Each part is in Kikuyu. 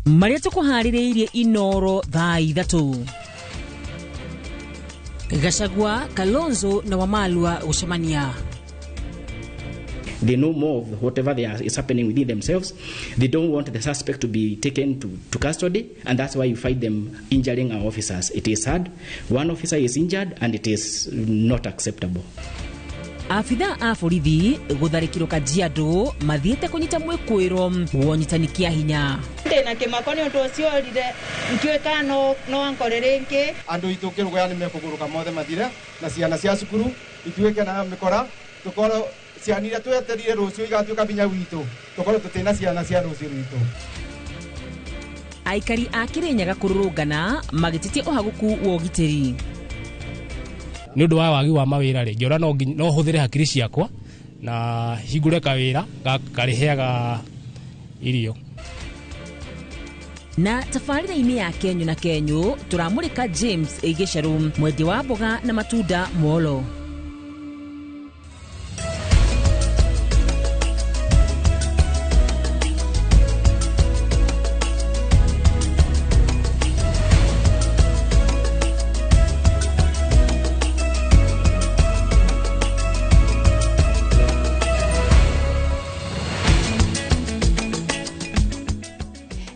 Marĩa tũkũharĩrĩirie Inoro thaa 3. Gachagua, Kalonzo na Wamalwa gũcemania. They know more of whatever is happening within themselves. They don't want the suspect to be taken to custody, and that's why you find them injuring our officers. It is sad. One officer is injured, and it is not acceptable. Abitha a borithi gũtharĩkĩrwo Kajiado mathiĩte kũnyita mwĩkũĩro wonyitani kĩa hinya. Ndĩna kĩmako nĩ ũndũ ũcio orire ndiũĩ kana no ankore rĩngĩ. Andũ aitũ kĩrũgaya nĩ mekũgũrũka mothe mathire na ciana cia cukuru ituĩke na mĩkora tũkorwo ciana iria tweterire rũciũ igatuĩka binya witũ tũkorwo tũtĩna ciana cia rũciũ rwitũ. Aikari a Kĩrĩnyaga kũrũrũngana magĩtetia ũhagũku wa ũgitĩri. Nĩ ũndũ wa wagi wa mawĩra rĩ, ngĩona no hũthĩre hakiri ciakwa na hingũre kawĩra karĩheaga irio. Na tabarĩra-inĩ ya Kenyũ na Kenyũ tũramũrĩka James Gĩcarũ, mwendia wa mboga na matunda Molo.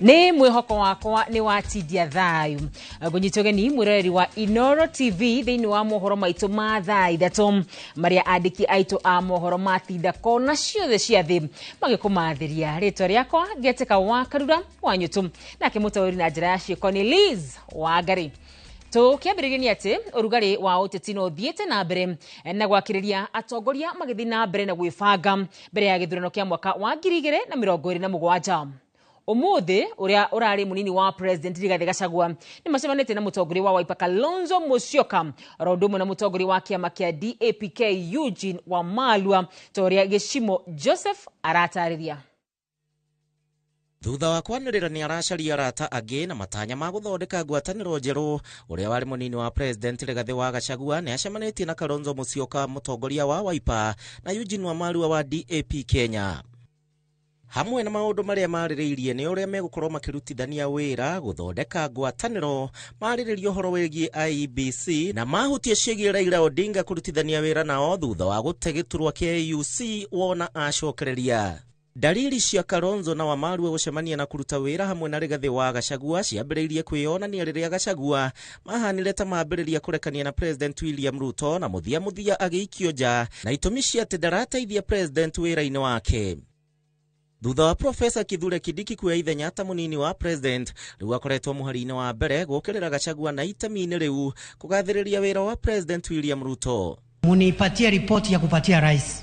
Nĩ mwĩhoko wakwa nĩ watindia thayũ. Ngũnyita ũgeni mwĩroreri wa Inoro TV thĩinĩ wa mohoro maitũ ma thaa 3 marĩa andĩki aitũ a mohoro matinda kona ciothe cia thĩ magĩkũmathĩria. Rĩtwa rĩakwa ngetĩka wa Karura wa Nyũtũ, nake mũtaũri na njĩra ya ciĩko nĩ Liz Wangari. Tũkĩambĩrĩria nĩ atĩ ũrugarĩ wa ũteti no ũthiĩte na mbere na gwakĩrĩria atongoria magĩthiĩ na mbere na gwĩbanga mbere ya gĩthurano kĩa mwaka wa 2027. Ũmũthĩ ũrĩa ũrarĩ mũnini wa President Rigathĩ Gachagua nĩ macemanĩtie na mũtongoria wa Wiper Kalonzo Musyoka oro ũndũ ũmwe na mũtongoria wa kĩama kĩa DAPK Eugene Wamalwa ta ũrĩa Gĩcimo Joseph aratarĩria. Thutha wa kwanĩrĩra nĩ aracaria arata angĩ na matanya ma gũthondeka ngwatanĩro njerũ, ũrĩa warĩ mũnini wa President Rigathĩ wa Gachagua nĩ acemanĩtie na Kalonzo Musyoka mũtongoria wa Wiper na Eugene Wamalwa wa DAP Kenya. Hamwe na maũndũ marĩa marĩrĩirie nĩ ũrĩa megũkorwo makĩrutithania wĩra gũthondeka ngwatanĩro, marĩrĩrie ũhoro wĩgiĩ IEBC na mahutie ciĩgiĩ Raila Odinga kũrutithania wĩra nao thutha wa gũte gĩturwa kĩa AUC wona acokereria. Dalili cia Kalonzo na Wamalwa gũcemania na kũruta wĩra hamwe na Rigathĩ wa Gachagua ciambĩrĩirie kwĩyonania rĩrĩa Gachagua mahanire ta mambĩrĩria kũrekania na President William Ruto na mũthia mũthia agĩikio nja na itũmi cia atĩ ndarateithia President wĩra-inĩ wake. Thutha wa Profesa Kithure Kindiki kuoya ithenya ta mũnini wa President, rĩu akoretwo mũhari-inĩ wa mbere gũũkĩrĩra Gachagua na itemi-inĩ rĩu kũgathĩrĩria wĩra wa President William Ruto. Munipatie ripoti ya kupatia rais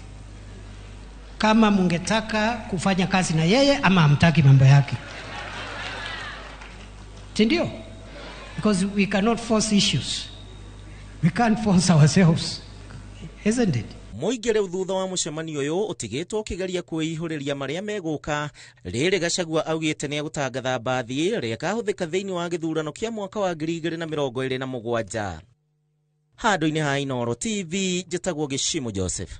kama mungetaka kufanya kazi na yeye ama hamtaki mambo yake, si ndio? Because we cannot force issues, we can't force ourselves, isn't it? Mũingĩ rĩu thutha wa mũcemanio ũyũ ũtigĩtwo ũkĩgeria kwĩihũrĩria marĩa megũka. Rĩrĩ Gachagua augĩte nĩ egũtangatha mbathi ĩrĩa ĩkahũthĩka thĩinĩ wa gĩthurano kĩa mwaka wa 2027. Handũ-inĩ ha Inoro TV njĩtagwo Gĩcimo Joseph.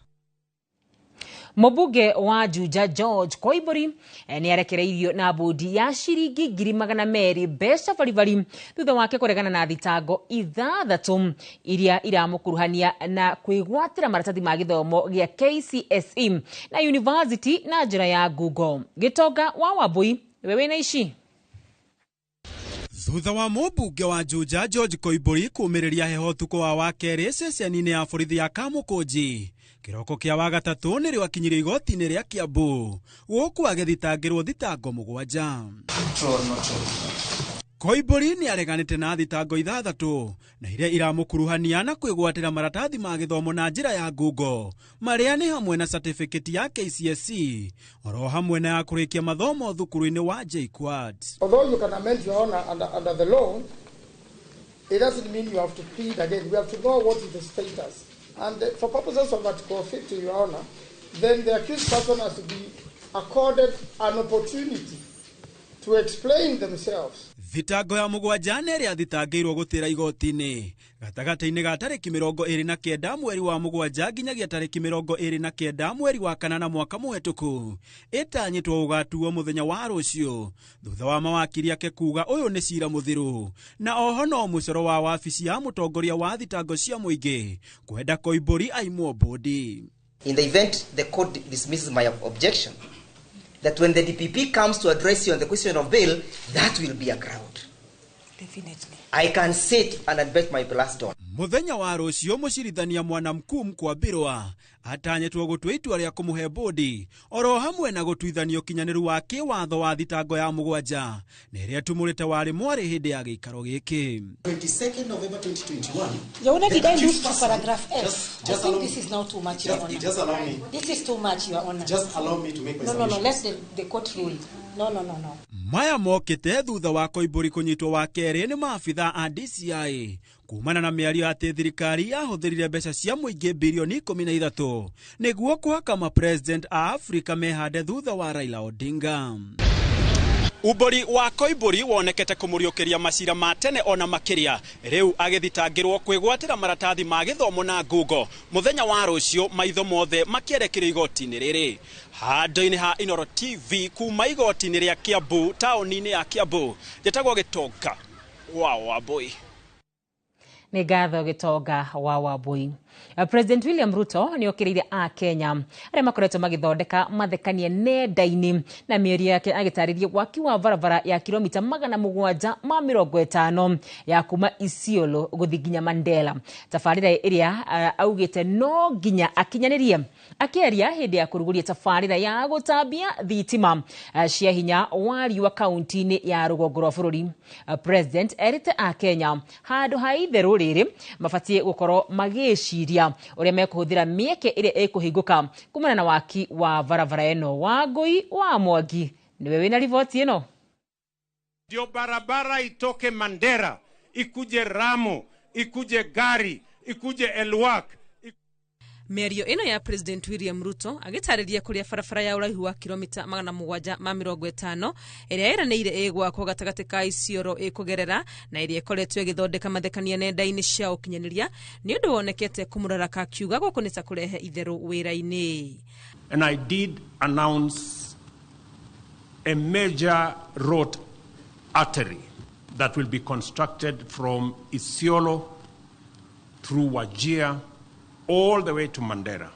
Mũmbunge wa Juja George Koimburi nĩ arekereirio na bodi ya ciringi 200,000 mbeca baribari thutha wake kũregana na thitango 6 iria iramũkuruhania na kwĩgwatĩra maratathi ma gĩthomo gĩa KCSE na university na njĩra ya Google. Gĩtonga wa Wambui nĩwe wĩna ici. Thutha wa mũmbunge wa Juja George Koimburi kũmĩrĩria heho ũtukũ wa wakerĩ ceceni-inĩ ya borithi ya Kamũkũnji, kĩroko kĩa wagatatũ nĩrĩo akinyire igoti-inĩ rĩa Kiambu gũkũ agĩthitangĩrwo thitango 7. Koimburi nĩ areganĩte na thitango 6 na iria iramũkuruhania na kwĩgwatĩra maratathi ma gĩthomo na njĩra ya Google marĩa nĩ hamwe na certificate ya KCSE oro hamwe na ya kũrĩkia mathomo thukuru-inĩ wa JKUAT. Although you can amend your honor under the law, it doesn't mean you have to plead again. We have to know what is the status. And for purposes of Article 50, Your Honor, then the accused person has to be accorded an opportunity to explain themselves. Thitango ya mũgwanja nĩ ĩrĩa thitangĩirwo gũtĩra igoti-inĩ gatagatĩ-inĩ ga tarĩki 29 mweri wa mũgwanja nginyagia tarĩki 29 mweri wa kanana mwaka mũhetũku ĩtanyĩtwo gũgatuo mũthenya wa rũciũ thutha wa mawakiri ake kuga ũyũ nĩ cira mũthiru na oho no mũcoro wa wabici ya mũtongoria wa thitango cia mũingĩ kwenda Koimbũri aimwo bodi. In the event the court dismisses my objection, that when the DPP comes to address you on the question of bail, that will be a crowd. Definitely. I can sit and bet my last dollar. Muthenya wa rũciũ mũcirithania Mwanamkuu Mkwambirwa atanyĩtwo gũtua itua rĩa kũmũhe bodi oro hamwe na gũtuithanio ũkinyanĩru wa kĩwatho wa thitango ya mũgwanja na ĩrĩa ĩtumũrĩte warĩ mwarĩ hĩndĩ ya gĩikaro gĩkĩ. 22nd November 2021. Your Honor, did I The lose to accused paragraph F? Just I think allow this is now too much, Your Honor. Just allow me. This is too much, Your Honor. Just allow me to make my No, no, no. submissions. Let the court rule. No, no, no, no. Maya mokĩte thutha wa Koimbũri kũnyitwo wa kerĩ nĩ maabitha a DCI kumana na mĩario atĩ thirikari yahũthĩrire mbeca cia mũingĩ birioni 13 nĩguo kũhaka mapresident a Afrika mehande thutha wa Raila Odinga. Umbũri wa Koimbũri wonekete kũmũriũkĩria macira ma tene ona makĩria rĩu agĩthitangĩrwo kwĩgwatĩra maratathi ma gĩthomo na ngungo mũthenya wa rũciũ maitho mothe makĩerekerio igoti-inĩ rĩrĩ handũ-inĩ ha Inooro TV kuma igoti-inĩ rĩa Kiambu taũni-inĩ ya Kiambu njĩtagwo Gĩtonga wa Wambui. Nĩ ngatho Gĩtonga wa Wambui. President William Ruto nĩ okĩrĩire a Kenya arĩa makoretwo magĩthondeka mathekania nenda-inĩ na mĩario yake agĩtarĩria waki wa barabara ya kilomita 750 ya kuma Isiolo gũthiĩ nginya Mandela, tabarĩra ĩrĩa augĩte no nginya akinyanĩrie. Akĩaria hĩndĩ ya kũrugũria tabarĩra ya gũtambia thitima cia hinya wa riũa kaunti-inĩ ya rũgongo rwa bũrũri, President erĩte a Kenya handũ ha itherũ rĩrĩ mabatiĩ gũkorwo magĩciria ũrĩa mekũhũthĩra mĩeke ĩrĩa ĩkũhingũka kumana na waki wa barabara ĩno. Wangũi wa Mwangi nĩwe wĩna riboti ĩno. Ndio barabara itoke Mandera ikuje Ramo ikuje Gari ikuje Elwak. Mĩario ĩno ya President William Ruto agĩtarĩria kũrĩa barabara ya ũraihu wa kilomita 750 ĩrĩa ĩranĩire ĩgwakwo gatagatĩ ka Isiolo ĩkũgerera na ĩrĩa ĩkoretwo ĩgĩthondeka mathekania nenda-inĩ cia ũkinyanĩria nĩ ũndũ wonekete kũmũraraka akiuga gũkũ nĩ ta kũrehe itherũ wĩra-inĩ. And I did announce a major road artery that will be constructed from Isiolo through Wajir all the way to Mandera.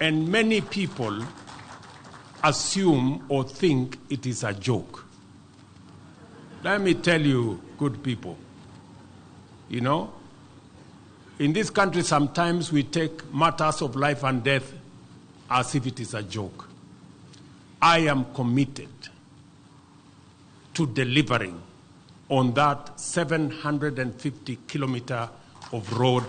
And many people assume or think it is a joke. Let me tell you, good people, you know, in this country sometimes we take matters of life and death as if it is a joke. I am committed to delivering on that 750 kilometer of road.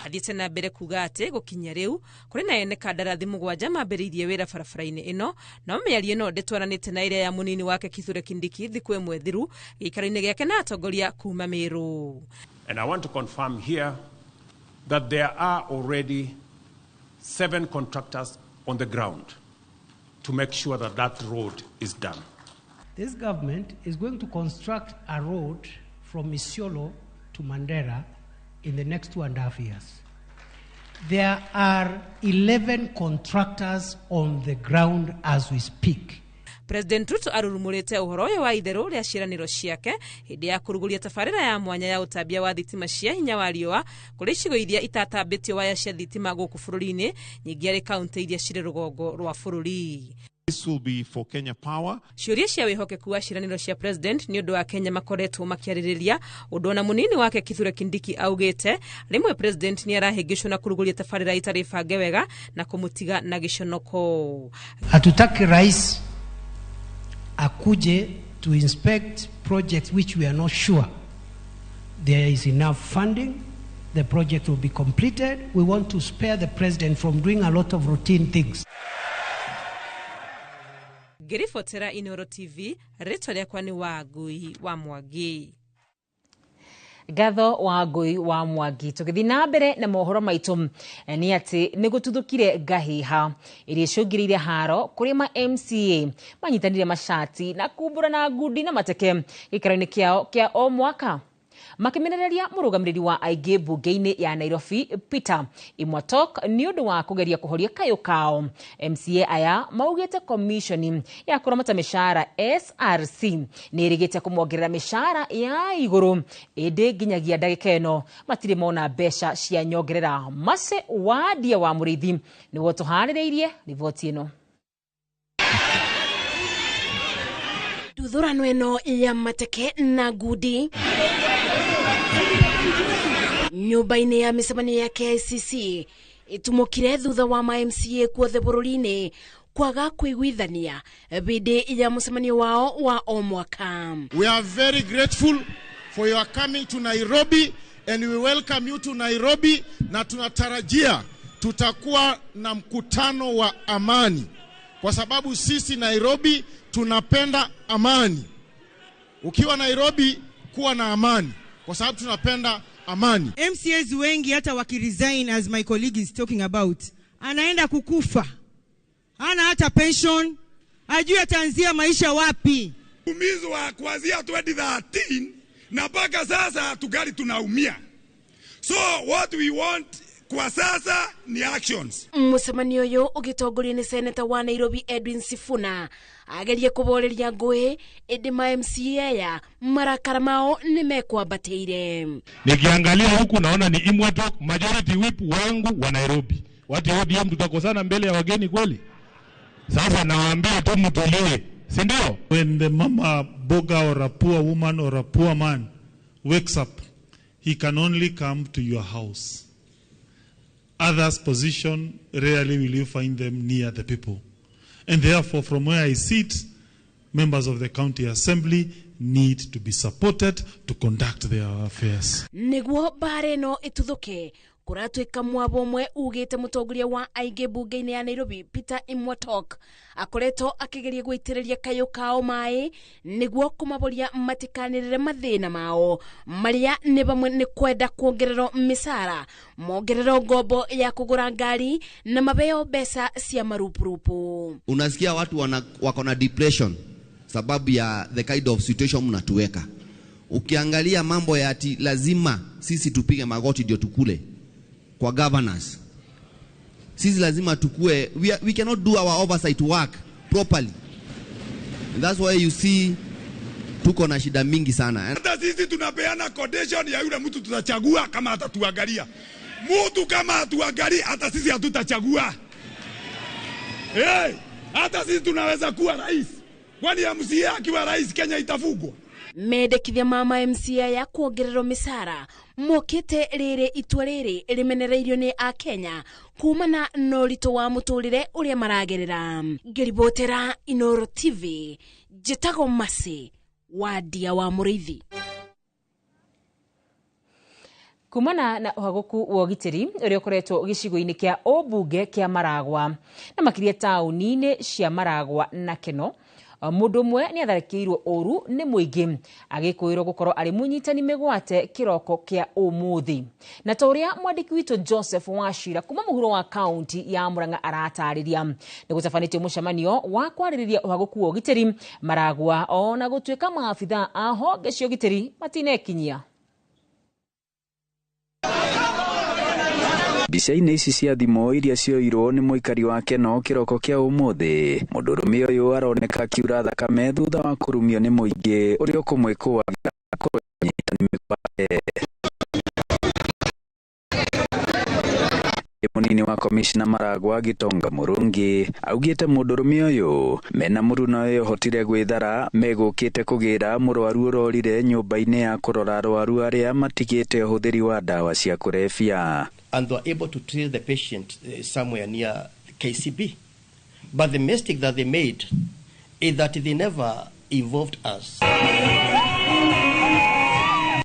Athiĩte na mbere kuga atĩ gũkinya rĩu kũrĩ na ene kandarathi mũgwanja mambĩrĩirie wĩra barabara-inĩ ĩno, no mĩario ĩno ndĩtwaranĩte na ĩrĩa ya mũnini wake Kithure Kindiki thikũ ĩmwe thiru gĩikaro-inĩ gĩake na atongoria kuma Meru. And I want to confirm here that there are already 7 contractors on the ground to make sure that that road is done. This government is going to construct a road from Isiolo to Mandera in the next 2.5 years. There are 11 contractors on the ground as we speak. President Ruto arurumurite ũhoro ũyũ wa itherũ rĩa ciĩranĩro ciake hĩndĩ ya kũrugũria tabarĩra ya mwanya ya ũtambia wa thitima cia hinya wa riũa kũrĩ icigo iria itatambĩtio waya cia thitima gũkũ bũrũri-inĩ, nyingĩ arĩ kaũntĩ iria cirĩ rũgongo rwa bũrũri. This will be for Kenya Power. Ciũria cia wĩhokeku wa ciĩranĩro cia president nĩ ũndũ wa Kenya makoretwo makĩarĩrĩria ũndũ ona mũnini wake Kithure Kindiki augĩte rĩmwe president nĩ arahĩngĩcwo na kũrugũria tabarĩra itarĩ bange wega na kũmũtiga na gĩconoko. Hatutaki rais akuje to inspect projects which we are not sure there is enough funding, the project will be completed. We want to spare the president from doing a lot of routine things. Ngĩribotera Inooro TV, rĩtwa rĩakwa nĩ Wangui wa Mwangi. Ngatho wa Ngui wa Mwangi. Tũgĩthiĩ na mbere na mohoro maitũ nĩ atĩ nĩ gũtuthũkire ngahiha ĩrĩa ĩcũngĩrĩirie haro kũrĩa ma MCA manyitanire macati na kumbũra na ngundi na mateke gĩikaro-inĩ kĩao kĩa o mwaka, makĩmenereria mũrũgamĩrĩri wa aingĩ mbunge-inĩ ya Nairobi Peter Imwatok nĩ ũndũ wa kũgeria kũhoria kayũ kao. MCA aya maugĩte komishoni ya kũramata mĩcara SRC nĩ ĩrĩgĩte kũmongerera mĩcara ya igũrũ, ĩndĩ nginyagia ndagĩka ĩno matirĩ mona mbeca cia nyongerera. Mace Wandia wa Mũrĩithi nĩwe ũtũharĩrĩirie riboti ĩno. Nduthũrano ĩno ya mateke na ngundi nyũmba-inĩ ya mĩcemanio ya KICC ĩtumũkire thutha wa ma MCA kuothe bũrũri-inĩ kwaga kũiguithania bĩndĩ ya mũcemanio wao wa o mwaka. We are very grateful for your coming to Nairobi and we welcome you to Nairobi, na tunatarajia tutakuwa na mkutano wa amani kwa sababu sisi Nairobi tunapenda amani. Ukiwa Nairobi kuwa na amani kwa sababu tunapenda amani. MCAs wengi hata wakiresign, as my colleague is talking about, anaenda kukufa, hana hata pension, hajui ataanzia maisha wapi. Umizwa kuanzia 2013 na mpaka sasa tungali tunaumia. So what we want kwa sasa ni actions. Mũcemanio ũyũ ũgĩtongorio nĩ seneta wa Nairobi Edwin Sifuna agerie kũboreria ngũĩ, ĩndĩ ma MCA aya marakara mao nĩ mekwambatĩire. Nikiangalia huku naona ni Imwatok, majority whip wangu wa Nairobi. Watu ODM tutakosana mbele ya wageni kweli? Sasa nawaambia tu mtulie, si ndio? When the mama boga or a poor woman or a poor man wakes up, he can only come to your house. Others' position, rarely will you find them near the people. And therefore, from where I sit, members of the county assembly need to be supported to conduct their affairs. Nĩguo mbara ĩno ĩtuthũke, kũratuĩka mwabo ũmwe ugĩte mũtongoria wa aingĩ mbunge-inĩ ya Nairobi Peter Imwatok akoretwo akĩgeria gũitĩrĩria kayũ kao maĩ nĩguo kũmaboria matikanĩrĩre mathĩna mao marĩa nĩ bamwe nĩ kwenda kuongererwo mĩcara, mongererwo ngombo ya kũgũra ngari na mabeo mbeca cia marupurupu. Unasikia watu wako na depression sababu ya the kind of situation mnatuweka. Ukiangalia mambo ya ati lazima sisi tupige magoti ndio tukule kwa governors. Sisi lazima tukue, we cannot do our oversight work properly. And that's why you see tuko na shida mingi sana. Hata sisi tunapeana condition ya yule mtu tutachagua kama atatuangalia. Mtu kama atuangalia, hata sisi hatutachagua. Hey, hata sisi tunaweza kuwa rais. Kwani MCA akiwa rais Kenya itafugwa? Mendekithia ma MCA ya kuongererwo mĩcara mokĩte rĩrĩ itua rĩrĩ rĩmenereirio nĩ akenya kumana na ũritũ wa mũtũrĩre ũrĩa maragerera. Ngĩribotera Inoro TV, njĩtagwo Mercy Wandia wa Mũrĩithi. Kumana na ũhagũku wa ũgitĩri ũrĩa ũkoretwo gĩcigo-inĩ kĩa ũmbunge kĩa Maragwa na makĩria taũni-inĩ cia Maragwa na Keno, mũndũ ũmwe nĩ atharĩkĩirwo ũru nĩ mũingĩ agĩkũĩrwo gũkorwo arĩ mũnyitani mĩgwate kĩroko kĩa ũmũthĩ. Na ta ũrĩa mwandĩki witũ Joseph Wachira kuma mũhuro wa kaunti ya Murang'a aratarĩria, nĩ gũtabanĩtio mũcemanio wa kwarĩrĩria ũhagũku wa ũgitĩri Maragwa ona gũtuĩka maabithaa a honge cia ũgitĩri matinekinyia. Mbica-inĩ ici cia thimũ iria cioirwo nĩ mũikari wa Keno kĩroko kĩa ũmũthĩ, mũndũrũme ũyũ aroneka akiura thakame thutha wa kũrumio nĩ mũingĩ ũrĩa ũkũmwĩkũagĩra akorwo anyitani mĩgwate. Mũnini wa komishna Maragwa Gitonga Murungi augĩte mũndũrũme ũyũ mena mũruna ũyũ hotire gwĩthara megũkĩte kũgĩra mũrwaru ũrorire nyũmba-inĩ ya kũrora arwaru arĩa matigĩte ũhũthĩri wa ndawa cia kũrebia. And they were able to treat the patient somewhere near KCB. But the mistake that they made is that they never involved us.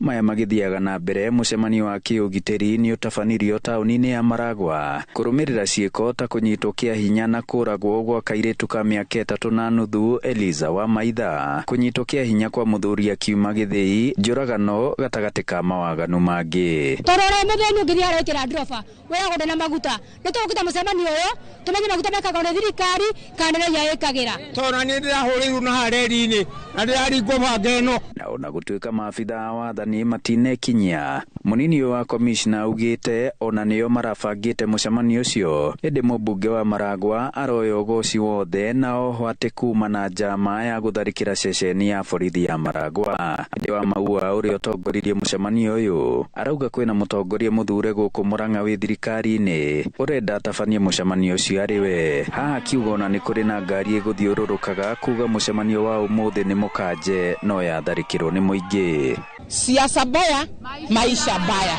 Maya magĩthiaga na mbere, mũcemanio wa kĩũgitĩri nĩ ũtabanirio taũni-inĩ ya Maragwa kũrũmĩrĩra ciĩko ta kũnyitwo kĩa hinya na kũragwo gwa kairĩtu ka mĩaka 3.5 Eliza wa Maitha, kũnyitwo kĩa hinya kwa mũthuri akiuma gĩthĩi, njũragano gatagatĩ ka mawaganu mangĩ. Tũrore mũthĩni ũngĩthiĩ arekĩra ndroba wĩra na maguta, nĩ tũgũkĩta mũcemanio ũyũ tũmenye maguta mekagwo nĩ thirikari kana nĩ raia ĩkagĩra. Tondũ nĩ ndĩrahũrĩirwo na haha reri-inĩ na ndĩraringwo banga ĩno. Na ona gũtuĩka maabitha a wathani matinekinyia, mũnini ũyũ wa komishna augĩte ona nĩo marabangĩte mũcemanio ũcio, ĩndĩ mũmbunge wa Maragwa aroya ũgoci wothe na oho atĩ kuma na njama ya gũtharĩkĩra ceceni ya borithi ya Maragwa. Ĩndĩ wa Maua ũrĩa ũtongoririe mũcemanio ũyũ arauga kwĩna mũtongoria mũthure gũkũ Murang'a wĩ thirikari-inĩ ũrenda atabanie mũcemanio ũcio arĩ we. Haha akiuga ona nĩ kũrĩ na ngari ĩgũthiũrũrũkaga kuga mũcemanio wa ũmũthĩ nĩ mũkanje no yatharĩkĩrwo nĩ mũingĩ. Siasa mbaya, maisha mbaya.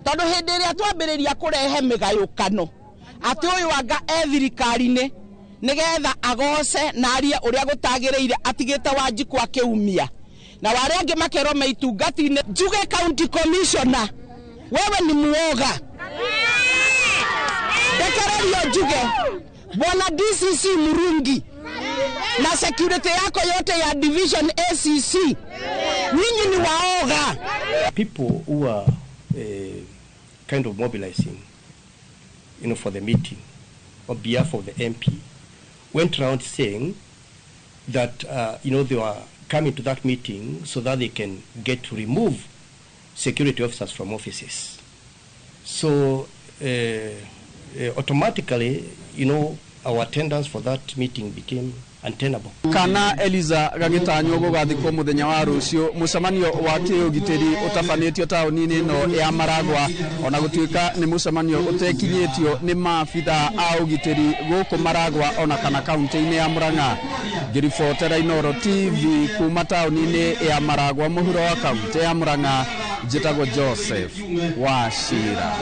Tondu hĩndĩ ĩrĩa twambĩrĩria kũrehe mĩgayũkano atĩ ũyũ anga e thirikari-inĩ nĩgetha agoce na arie ũrĩa gũtagĩrĩire atigĩte Wanjikũ akĩumia na warĩa angĩ makerwo me itungati-inĩ. Njuge county commissioner, wewe ni muoga. Ndekererio njuge bwana DCC Murungi na security yako yote ya division ACC, nyinyi ni waoga. People who are kind of mobilizing, for the meeting on behalf of the MP, went around saying that they were coming to that meeting so that they can get to remove security officers from offices. So automatically, our attendance for that meeting became untenable. Kana Eliza gagĩtanywo gũgathikwo mũthenya wa rũciũ, mũcemanio wa kĩũgitĩri ũtabanĩtio taũni-inĩ ĩno ya Maragwa, ona gũtuĩka nĩ mũcemanio ũtekinyĩtio nĩ maabitha a ũgitĩri gũkũ Maragwa ona kana kaunti-inĩ ya Murang'a. Ngĩribotera Inooro TV kuma taũni-inĩ ya Maragwa mũhuro wa kaunti ya Murang'a, njĩtagwo Joseph Wachira.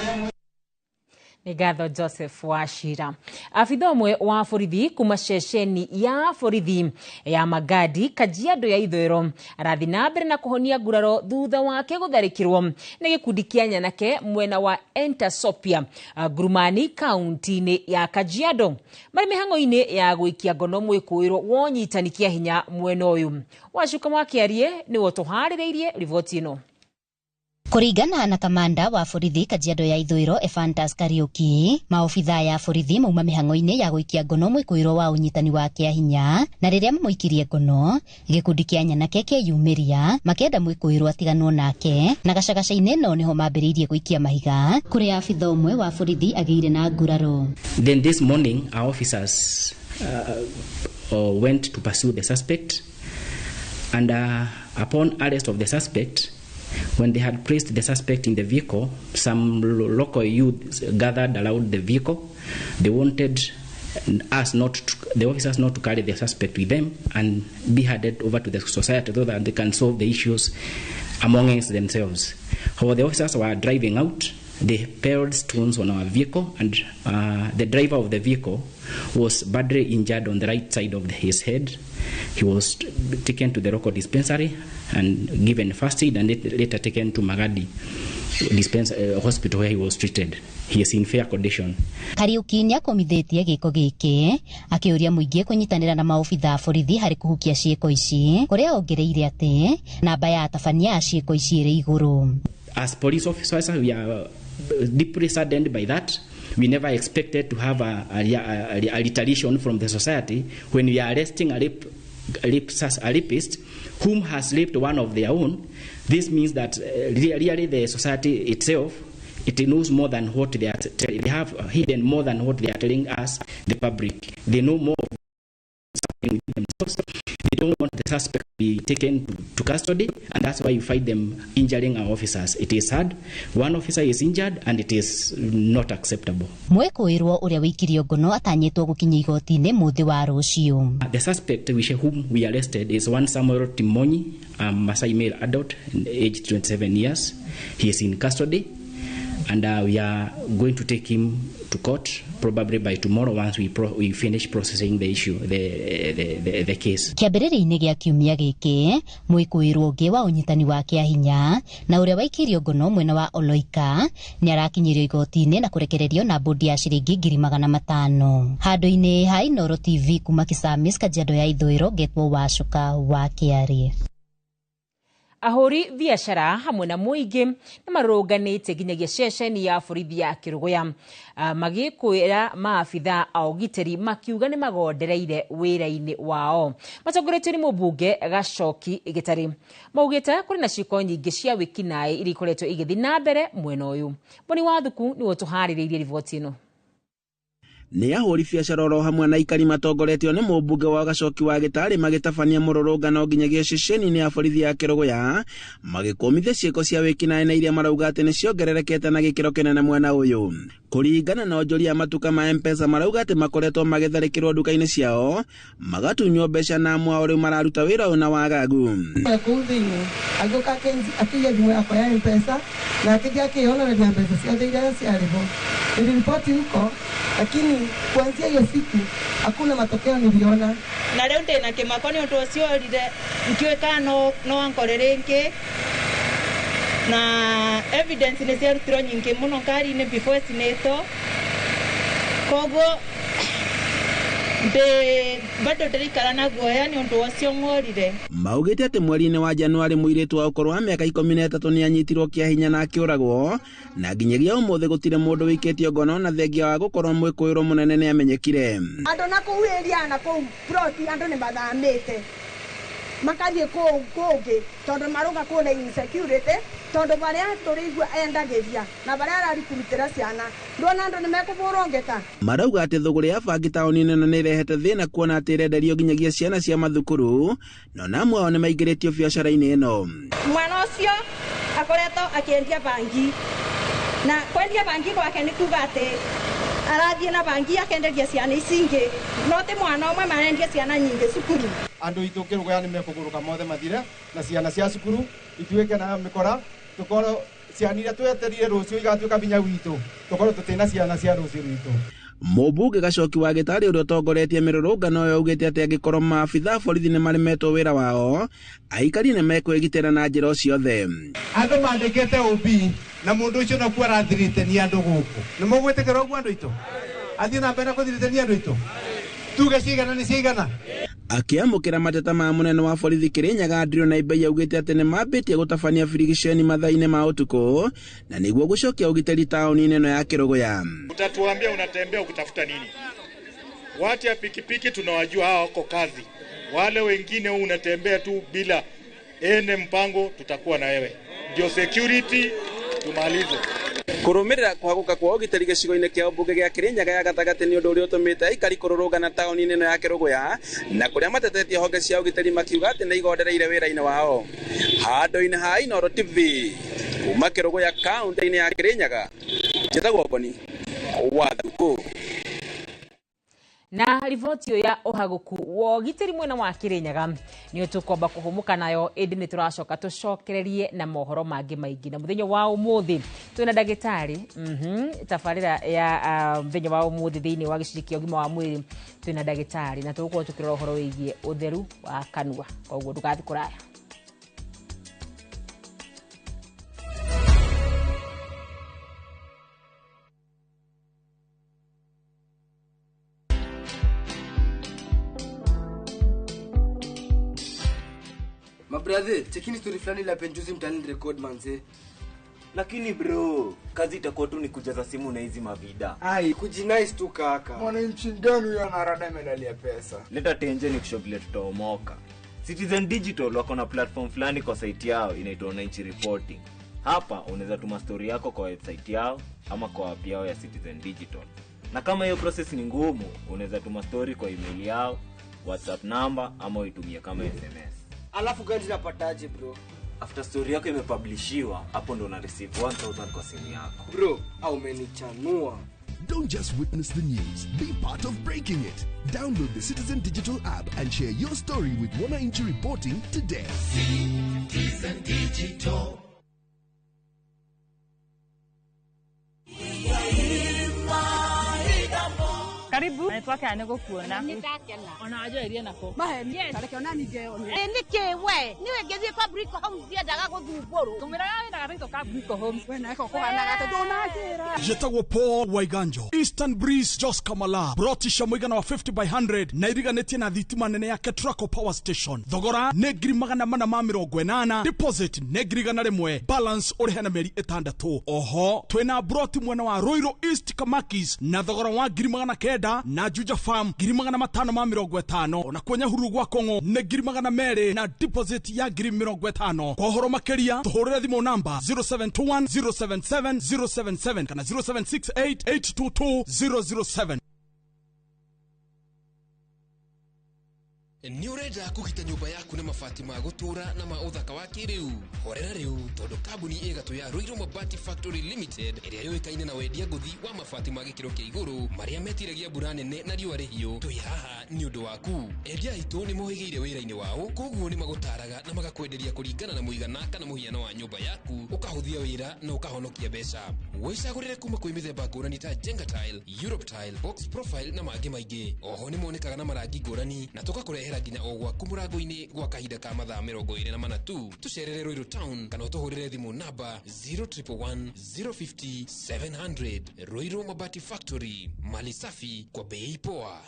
Nĩ ngatho Joseph Wachira. Abitha ũmwe wa borithi kuma ceceni ya borithi ya Magadi Kajiado ya Ithũĩro arathiĩ na mbere na kũhonia nguraro thutha wake gũtharĩkĩrwo nĩ gĩkundi kĩa nyanake mwena wa Entasopia Ngurumani kaunti-inĩ ya Kajiado marĩ mĩhang'o-inĩ ya gũikia ngono mwĩkũĩrwo wa ũnyitani kĩa hinya mwena ũyũ. Wacuka Mwakĩarie nĩwe ũtũharĩrĩirie riboti ĩno. Kũringana na kamanda wa borithi Kajiado ya Ithũĩro Ephantus Kariuki, maobitha ya borithi mauma mĩhang'o-inĩ ya gũikia ngono mwĩkũĩrwo wa ũnyitani wa kĩa hinya, na rĩrĩa mamũikirie ngono gĩkundi kĩa nyanake kĩeyumĩria makĩenda mwĩkũĩrwo atiganwo nake, na gacagaca-inĩ ĩno nĩho mambĩrĩirie gũikia mahiga kũrĩa abitha ũmwe wa borithi agĩire na nguraro. Then this morning our officers went to pursue the suspect, and upon arrest of the suspect, when they had placed the suspect in the vehicle, some local youth gathered around the vehicle. They wanted us not to, the officers not to carry the suspect with them and be handed over to the society so that they can solve the issues amongst themselves. However, the officers were driving out. They pelted stones on our vehicle, and the driver of the vehicle was badly injured on the right side of his head. He was taken to the local dispensary and given first aid, and later taken to Magadi hospital where he was treated. He is in fair condition. Kariuki nĩakomithĩtie gĩko gĩkĩ akĩũria mũingĩ kũnyitanĩra na maobitha a borithi harĩ kũhukia ciĩko ici, kũrĩa ongereire atĩ namba ya atabania a ciĩko ici ĩrĩ igũrũ. As police officers, we are deeply saddened by that. We never expected to have a retaliation from the society when we are arresting a rapist whom has raped one of their own. This means that really the society itself, it knows more than what they are they have hidden more than what they are telling us, the public. They know more of something themselves. They don't want the suspect to be taken to custody, and that's why you find them injuring our officers. It is sad. One officer is injured, and it is not acceptable. Mwĩkũĩrwo ũrĩa wĩikirio ngono atanyĩtwo gũkinya igoti-inĩ mũthĩ wa rũciũ. The suspect whom we arrested is one Samuel Timonyi, a Masai male adult, aged 27 years. He is in custody, And we are going to take him to court probably by tomorrow once we finish processing the issue, the case. Kĩambĩrĩria-inĩ gĩa kiumia gĩkĩ mwĩkũĩrwo ũngĩ wa ũnyitani wa kĩahinya na ũrĩa waikirio ngono mwena wa Oloika nĩ arakinyirio igoti-inĩ na kũrekererio na bodi ya ciringi 500,000. Handũ-inĩ ha Inooro TV kuma Kisamis, Kajiado ya Ithũĩro, ngetwo Wacuka wa Kĩarĩ. Ahũri biacara hamwe na mũingĩ nĩ marũrũnganĩte nginyagia ceceni ya borithi ya Kĩrũgũya magĩkwĩra maabitha a ũgitĩri makiuga nĩ magondereire wĩra-inĩ wao. Matongoretio nĩ mũmbunge Gacoki Gĩtarĩ. Maugĩte kũrĩ na ciĩko nyingĩ cia wĩkinaĩ iria ikoretwo igĩthiĩ na mbere mwena ũyũ. Mboni wa Thuku nĩwe ũtũharĩrĩirie riboti ĩno. Nĩ ahũri biacara oro hamwe na aikari matongoretio nĩ mũmbunge wa Gacoki wa Gĩtarĩ magĩtabania mũrũrũngano nginyagia ceceni-inĩ ya borithi ya Kĩrũgũya magĩkũmithia ciĩko cia wĩkinaĩ na iria marauga atĩ nĩ ciongererekete na gĩkĩro kĩnene mwena ũyũ. Kũringana na onjoria a matuka ma M-Pesa marauga atĩ makoretwo magĩtharĩkĩrwo nduka-inĩ ciao magatunywo mbeca na amwe ao rĩu mararuta wĩra ũyũ na wagagu. Kũu thĩinĩ agĩũka akĩiya thimũ yakwa ya M-Pesa na akĩthiĩ akĩyonereria mbeca ciothe iria ciarĩ ho. Niliripoti huko, lakini kuanzia hiyo siku hakuna matokeo niliona. Na rĩu ndĩna kĩmako nĩ ũndũ ũcio orire ndiũĩ kana no ankore rĩngĩ, na evidence nĩ ciarutirwo nyingĩ mũno ngari-inĩ before ĩcinĩtwo, koguo bado ndĩraikara na guoya nĩ ũndũ ũcio ng'orire. Maugĩte atĩ mweri-inĩ wa Januarĩ mũirĩtu wa ũkũrũ wa mĩaka 13 nĩ anyitirwo kĩahinya na akĩũragwo, na nginyagia ũmũthĩ gũtirĩ mũndũ wĩikĩtio ngono na thengia wa gũkorwo mwĩkũĩrwo mũnene nĩ amenyekire. Andũ na kũu area na kũu plot andũ nĩ mathamĩte makathiĩ kũngĩ tondũ marauga kũu nĩ insecurity, tondũ barĩa tũrĩigua endagĩria na barĩa ararikurutĩra ciana ndona andũ nĩ mekũbũrwo ngeta. Marauga atĩ thũgũrĩ ya bangi taũni-inĩ ĩno nĩ ĩrehete thĩna kuona atĩ ĩrenderio nginyagia ciana cia mathukuru, no na amwe ao nĩ maingĩrĩtio biacara-inĩ ĩno. Mwana ũcio akoretwo akĩendia bangi, na kwendia bangi gwake nĩ kuga atĩ arathiĩ na bangi akenderia ciana ici ingĩ, no ti mwana ũmwe marendia ciana nyingĩ cukuru. Andũ aitũ Kĩrũgũya nĩ mekũgũrũka mothe mathire na ciana cia cukuru ituĩke na mĩkora, tũkorwo ciana iria tweterire rũciũ igatuĩka binya witũ, tũkorwo tũtĩna ciana cia rũciũ rwitũ. Mũmbunge Gacoki wa Gĩtarĩ ũrĩa ũtongoretie mĩrũrũngano ĩyo augĩte atĩ angĩkorwo maabitha a borithi nĩ maremetwo wĩra wao, aikari nĩ mekwĩgitĩra na njĩra o ciothe. Andũ mandĩkĩte OB na mũndũ ũcio nakuo arathirĩtenia andũ gũkũ. Nĩ mũgwĩtĩkĩra ũguo andũ aitũ? Athiĩ na mbere na kũthirĩtenia andũ aitũ? Tuge cigana nĩ cigana? Akĩamũkĩra mateta ma mũnene wa borithi Kĩrĩnyaga Andrew Naibei augĩte atĩ nĩ mambĩtie gũtabania birigiceni mathaa-inĩ ma ũtukũ na nĩguo gũcokia ũgitĩri taũni-inĩ ĩno ya Kĩrũgũya. Utatuambia unatembea ukitafuta nini? Watu ya pikipiki tunawajua hawa wako kazi. Wale wengine unatembea tu bila ene mpango, tutakuwa na wewe. Ndio security tumalize. Kũrũmĩrĩra kũhagũka kwa ũgitĩri gĩcigo-inĩ kĩa ũmbunge gĩa Kĩrĩnyaga ya gatagatĩ nĩ ũndũ ũrĩa ũtũmĩte aikari kũrũrũngana taũni-inĩ ĩno ya Kĩrũgũya na kũrĩa matetetie honge cia ũgitĩri makiuga atĩ nĩ igondereire wĩra-inĩ wao. Handũ-inĩ ha Inooro TV kuma Kĩrũgũya kaũntĩ-inĩ ya Kĩrĩnyaga, njĩtagwo Ngoni wa Thukũ. Na riboti ya ũhagũku wa ũgitĩri mwena wa Kĩrĩnyaga nĩ tũkwamba kũhũmũka nayo, ĩndĩ nĩ tũracoka tũcokererie na mohoro mangĩ maingĩ. Na mũthenya wa ũmũthĩ twĩna ndagĩtarĩ tabarĩra ya mũthenya wa ũmũthĩ thĩinĩ wa gĩcunjĩ kĩa ũgima wa mwĩrĩ twĩna ndagĩtarĩ na tũgũkorwo tũkĩrora ũhoro wĩgiĩ ũtheru wa kanua, koguo ndũgathiĩ kũraya. Mabrother, chekini story fulani la penjuzi mtaani record manze. Lakini bro, kazi itakuwa tu ni kujaza simu na hizi mavida. Ai, kujinice tu kaka. Mwananchi gani huyo anarada medali pesa? Leta tenje ni kushogle tutaomoka. Citizen Digital wako na platform fulani kwa site yao inaitwa Wananchi Reporting. Hapa unaweza tuma story yako kwa website yao ama kwa app yao ya Citizen Digital. Na kama hiyo process ni ngumu, unaweza tuma story kwa email yao, WhatsApp number ama uitumie kama SMS. Alafu gani napataje bro? After story yako imepublishiwa, hapo ndo una receive 1000 kwa simu yako. Bro, au umenichanua. Don't just witness the news, be part of breaking it. Download the Citizen Digital app and share your story with Wananchi Reporting today. Citizen Digital. Karibu. Nĩ twakena nĩ gũkuona. Nĩ ndakena. Ona wanjoerie nako. Maheni. Tareke ona ningĩ one. Nĩkĩ we? Niwe ngĩthiĩ kwa Brico Homes ndiendaga gũthumbũrwo. Tũmĩraga wĩna gataitũ ka Brico Homes. We nako kũhanaga atĩ ndũnanjĩra. Njĩtagwo Paul Waiganjo, Eastern Breeze, Jos Kamala, broti cia mũigana wa 50 by 100 na iriganĩtie na thitima nene ya Ketraco Power Station. Thogora nĩ 480,000, deposit nĩ 100,000, balance ũrĩhe na mĩeri 6. Oho twĩna broti mwena wa Ruiru East Kamakis na thogora wa 900,000 na Juja Farm 550,000, ona kwa Nyahururu gwa Kong'o nĩ 200,000 na deposit ya 50,000. Kwa ũhoro makĩria tũhũrĩre thimũ namba 0721 077 077 kana 0768 822 007. Nĩ ũrenda kũgita nyũmba yaku na mabati ma gũtũũra na ma ũthaka wa kĩrĩu? Horera rĩu tondũ kambuni ĩgatũ ya Ruiru Mabati Factory Limited ĩrĩa yũĩkaine na wendia ngũthi wa mabati ma gĩkĩro kĩa igũrũ marĩa metiragia mbura nene na riũa rĩhiũ, twĩ haha nĩ ũndũ waku. Endia aitũ nĩ mohĩgĩire wĩra-inĩ wao, koguo nĩ magũtaraga na magakwenderia kũringana na mũigana kana mũhiano wa nyũmba yaku, ũkahũthia wĩra na ũkahonokia mbeca. Wĩcagũrĩre kuma kwĩ mĩthemba ngũrani ta Jenga Tile, Europe Tile, Box Profile na mangĩ maingĩ. Oho nĩ monekaga na marangi ngũrani na tũgakũrehera nginya o gwaku mũrango-inĩ gwa kahinda ka mathaa 24 tu. Tũcerere Ruiru Town kana ũtũhũrĩre thimũ namba 0111 050 700. Ruiru Mabati Factory, mali safi kwa bei poa.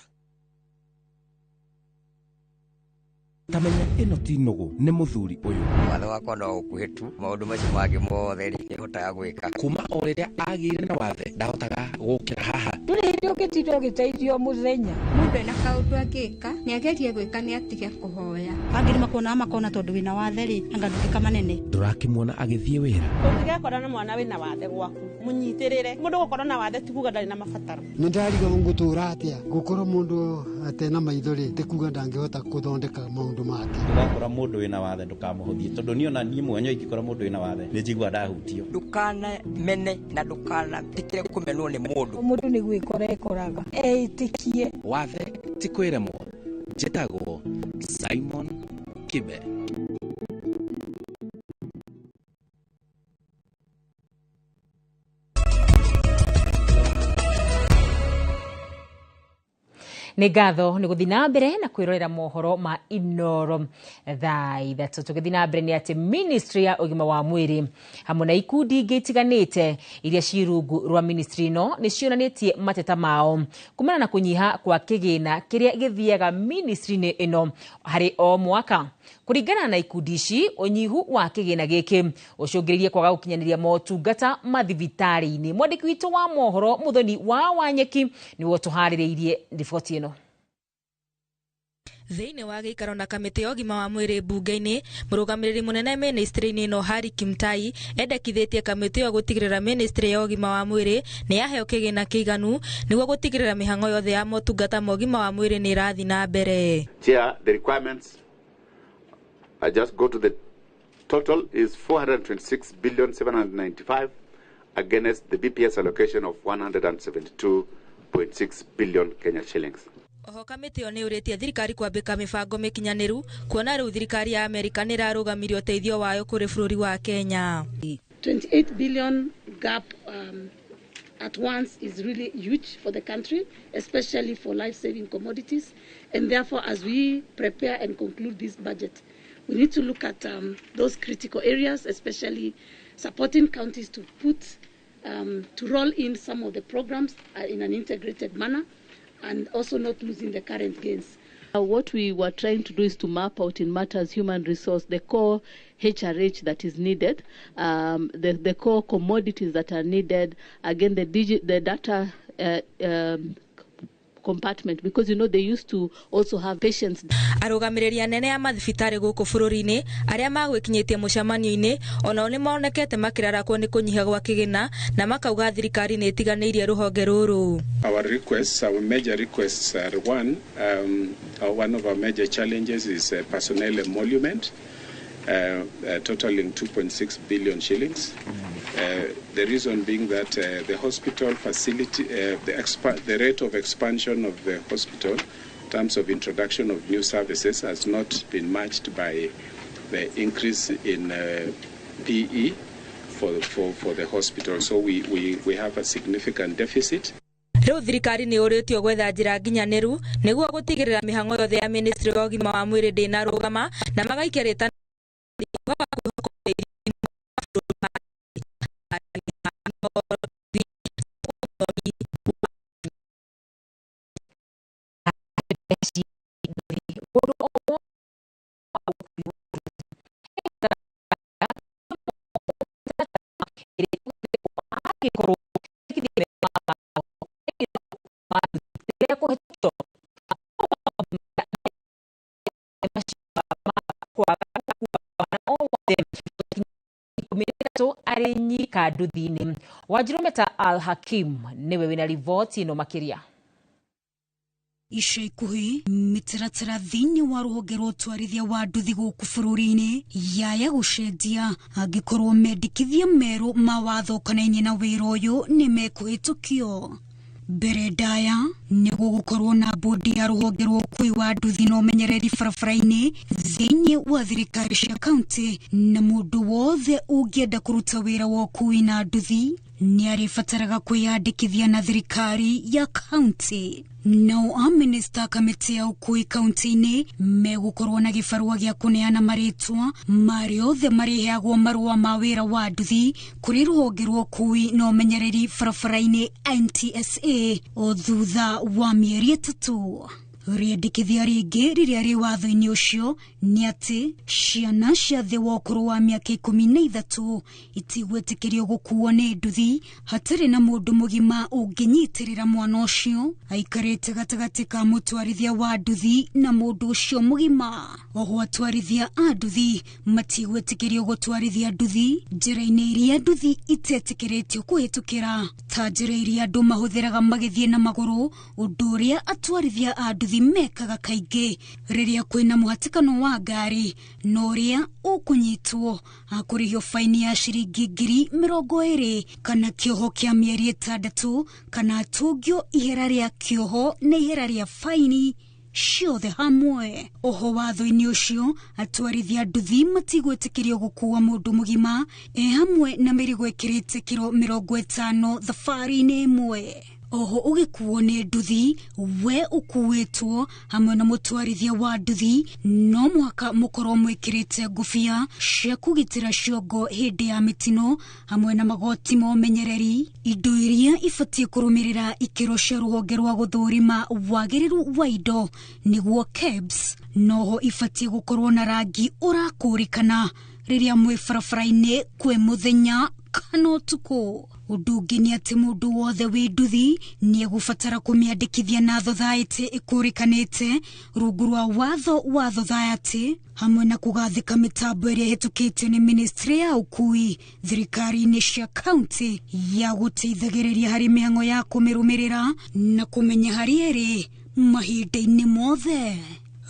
Tamenya ĩno ti nũgũ nĩ mũthuri ũyũ. Watho wakwa no ũkuhĩ tu, maũndũ macio mangĩ mothe nĩhotaga gwĩka. Kuma o rĩrĩa agĩire na wathe ndahotaga gũkĩra haha. Ndũrĩ hĩndĩ ũngĩtinda ũgĩteithio mũthenya. Mũndũ ena kaũndũ angĩka nĩagerie gwĩka nĩ atige kũhoya. Angĩ nĩmakuonaga makona tondũ wĩna wathe rĩ, anga ndũngĩka manene. Ndũrakĩmuona agĩthiĩ wĩra. Ũngĩgekora na mwana wĩna wathe gwaku, mũnyitĩrĩre. Mũndũ gũkorwo na wathe ti kuga ndarĩ na mabataro. Nĩ ndarigwo ngũtũra atĩa gũkorwo mũndũ atena maitho rĩ, ti kuga ndangĩhota gũthondeka maũndũ make. Ndũgakora mũndũ wĩna wathe ndũkamũhũthie, tondũ niĩ ona niĩ mwenyewe ingĩkora mũndũ wĩna wathe nĩ njiguaga ndahutio. Ndũkanamene na ndũkanetĩkĩre kũmenwo nĩ mũndũ. Mũndũ nĩ gwĩkora ekoraga eĩtĩkie. Wathe ti kwĩremwo. Njĩtagwo Simon Kibe. Nĩ ngatho nĩ gũthiĩ na mbere na kwĩrorera mohoro ma Inoro thaa 3. Tũgĩthiĩ na mbere nĩ atĩ ministry ya ũgima wa mwĩrĩ hamwe na ikundi ingĩ itiganĩte iria ciĩ rungu rwa ministry ĩno nĩ cionanĩtie mateta mao kumana na kũnyiha kwa kĩgĩna kĩrĩa gĩthiaga ministry-inĩ ĩno harĩ o mwaka. Kũringana na ikundi ici, ũnyihu wa kĩgĩna gĩkĩ ũcũngĩrĩirie kwaga gũkinyanĩria motungata mathibitarĩ-inĩ. Mwandĩki witũ wa mohoro Mũthoni wa Wanyeki nĩwe ũtũharĩrĩirie riboti ĩno. Thĩinĩ wa gĩikaro na kamĩtĩ ya ũgima wa mwĩrĩ mbunge-inĩ, mũrũgamĩrĩri mũnene ministry-inĩ ĩno Harry Kimtai endekithĩtie kamĩtĩ ĩyo gũtigĩrĩra ministry ya ũgima wa mwĩrĩ nĩ yaheo kĩgĩna kĩiganu nĩguo gũtigĩrĩra mĩhang'o yothe ya motungata ma ũgima wa mwĩrĩ nĩ ĩrathiĩ na mbere. Chair, the requirements, I just go to the total is 426,795 against the BPS allocation of 172.6 billion Kenya shillings. Oho kamĩtĩ ĩyo nĩ ĩũrĩtie thirikari kwambĩka mĩbango mĩkinyanĩru kuona rĩu thirikari ya Amerika nĩ ĩrarũgamirie ũteithio wayo kũrĩ bũrũri wa Kenya. 28 billion gap at once is really huge for the country, especially for life-saving commodities, and therefore as we prepare and conclude this budget, we need to look at those critical areas, especially supporting counties to put to roll in some of the programs in an integrated manner, and also not losing the current gains. What we were trying to do is to map out in matters human resource the core HRH that is needed, the core commodities that are needed, again the data compartment, because you know they used to also have patients. Arũgamĩrĩri anene a mathibitarĩ gũkũ bũrũri-inĩ arĩa magwĩkinyĩtie mũcemanio-inĩ onao nĩ monekete makĩrarakwo nĩ kũnyiha gwa kĩgĩna na makauga thirikari nĩ ĩtiganĩirie rũhonge rũrũ. Our requests, our major requests are one, one of our major challenges is personnel emolument, totaling 2.6 billion shillings. The reason being that the hospital facility, the rate of expansion of the hospital in terms of introduction of new services has not been matched by the increase in PE for the hospital. So we have a significant deficit. Rĩu thirikari nĩ yũrĩtio gwetha njĩra nginyanĩru nĩguo gũtigĩrĩra mĩhang'o yothe ya ministry ya ũgima wa mwĩrĩ ndĩnarũgama na magaikia rĩtana Arĩ nyika nduthi-inĩ. Wanjirũ Meta Al Hakim nĩwe wĩna riboti ĩno makĩria. Ica ikuhĩ mĩtaratara thĩinĩ wa rũhonge rwa ũtwarithia wa nduthi gũkũ bũrũri-inĩ yaya gũcenjia angĩkorwo mendekithia merũ ma watho ũkonainie na wĩra ũyũ nĩ mekũhĩtũkio. Mbere ndaya nĩ gũgũkorwo na bodi ya rũhonge rwa ũkui wa nduthi na ũmenyereri barabara-inĩ thĩinĩ wa thirikari cia kaunti, na mũndũ wothe ũngĩenda kũruta wĩra wa ũkui na nduthi nĩ arĩbataraga kwĩyandĩkithia na thirikari ya kaunti. Nao amĩnĩsta kamĩtĩ ya ũkui kaunti-inĩ megũkorwo na gĩbarũa gĩa kũneana marĩtwa marĩa othe marĩheagwo marũa ma wĩra wa nduthi kũrĩ rũhonge rwa ũkui na ũmenyereri barabara-inĩ NTSA o thutha wa mĩeri 3. Rĩendekithia rĩngĩ rĩrĩa rĩ watho-inĩ ũcio nĩ atĩ ciana cia thĩ wa ũkũrũ wa mĩaka 13 itigwĩtĩkĩrio gũkuo nĩ nduthi hatarĩ na mũndũ mũgima ũngĩnyitĩrĩra mwana ũcio aikarĩte gatagatĩ ka mũtwarithia wa nduthi na mũndũ ũcio mũgima. Oho atwarithia a nduthi matigwĩtĩkĩrio gũtwarithia nduthi njĩra-inĩ iria nduthi itetĩkĩrĩtio kũhĩtũkĩra ta njĩra iria andũ mahũthĩraga magĩthiĩ na magũrũ, ũndũ ũrĩa atwarithia a nduthi mekaga kaingĩ rĩrĩa kwĩna mũhatĩkano wa ngari, na ũrĩa ũkũnyitwo akũrĩhio faini ya ciringi 20,000 kana kĩoho kĩa mĩeri 6 kana atũngio ihera rĩa kĩoho na ihera rĩa faini ciothe hamwe. Oho watho-inĩ ũcio atwarithia nduthi matigwĩtĩkĩrio gũkua mũndũ mũgima e hamwe na mĩrigo ĩkĩrĩte kiro 50 thabarĩ-inĩ ĩmwe. Oho ũgĩkuo nĩ nduthi we ũkuĩtwo hamwe na mũtwarithia wa nduthi no mũhaka mũkorwo mwĩkĩrĩte ngũbia cia kũgitĩra ciongo hĩndĩ ya mĩtino hamwe na magoti ma ũmenyereri, indo iria ibatiĩ kũrũmĩrĩra ikĩro cia rũhonge rwa gũthũrima wagĩrĩru wa indo nĩguo KEBS, noho ibatiĩ gũkorwo na rangi ũrakũrĩkana rĩrĩa mwĩ barabara-inĩ kwĩ mũthenya kana ũtukũ. Ũndũ ũngĩ nĩ atĩ mũndũ wothe wĩ nduthi nĩ egũbatara kũmĩandĩkithia na thothaĩtĩ ĩkũrĩkanĩte rungu rwa watho wa thothaĩtĩ hamwe na kũgathĩka mĩtambo ĩrĩa ĩhĩtũkĩtio nĩ ministry ya ũkui thirikari-inĩ cia kaunti ya gũteithagĩrĩria harĩ mĩhang'o ya kũmĩrũmĩrĩra na kũmenya harĩa ĩrĩ mahinda-inĩ mothe.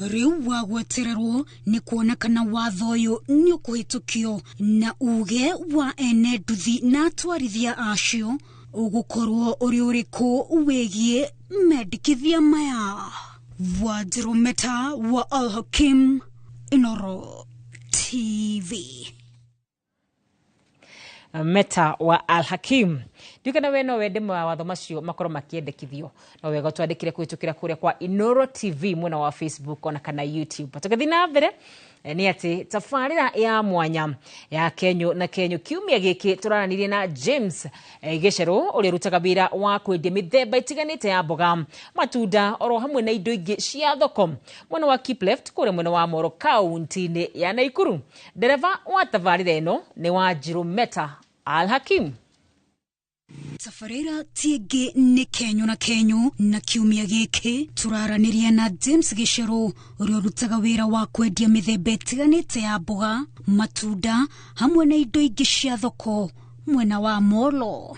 Rĩu wa gwetererwo nĩ kuona kana watho ũyũ nĩ ũkũhĩtũkio na uge wa ene nduthi na atwarithia acio ũgũkorwo ũrĩ ũrĩkũ wĩgiĩ mendekithia maya. Wanjirũ Meta wa Al Hakim, Inooro TV. Meta wa Al Hakim. Ndikana we no wende mawatho macio makorwo makiendekithio no wega twandĩkire kũhĩtũkĩra kũrĩa kwa Inooro TV mwena wa Facebook ona kana YouTube. Tũgĩthiĩ na mbere nĩ atĩ tabarĩra ya mwanya ya Kenyo na Kenyo kiumia gĩkĩ tũraranĩrie na James Gĩcerũ ũrĩa ũrutaga wĩra wa kwendia mĩthemba ĩtiganĩte ya mboga, matunda oro hamwe na indo ingĩ cia thoko mwena wa Keep Left kũrĩa mwena wa Moro kaunti-inĩ ya Naikuru. Ndereba wa tabarĩra ĩno nĩ Wanjirũ Meta Al Hakim. Tabarĩra ti ĩngĩ nĩ Kenyo na Kenyo, na kiumia gĩkĩ tũraranĩria na James Gĩcerũ ũrĩa ũrutaga wĩra wa kwendia mĩthemba ĩtiganĩte ya mboga, matunda hamwe na indo ingĩ cia thoko mwena wa Molo.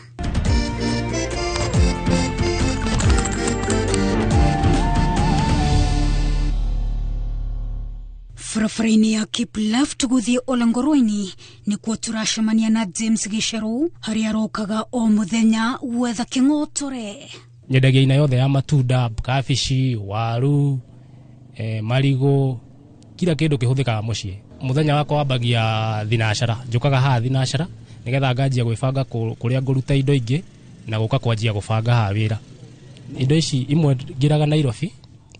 Barabara-inĩ ya Keep Left gũthiĩ Olengoroini nĩkuo tũracemania na James Gĩcerũ harĩa arokaga o mũthenya gwetha kĩng'otore. Nyendagia aina yothe ya matunda, kabici, waru, marigũ, kila kĩndũ kĩhũthĩkaga mũciĩ. Mũthenya wakwa wambagia thinacara, njũkaga haha thinacara nĩgetha nganjia gwĩbanga kũrĩa ngũruta indo ingĩ na gũka kwanjia gũbanga haha wĩra. Indo ici imwe ngĩraga Nairobi,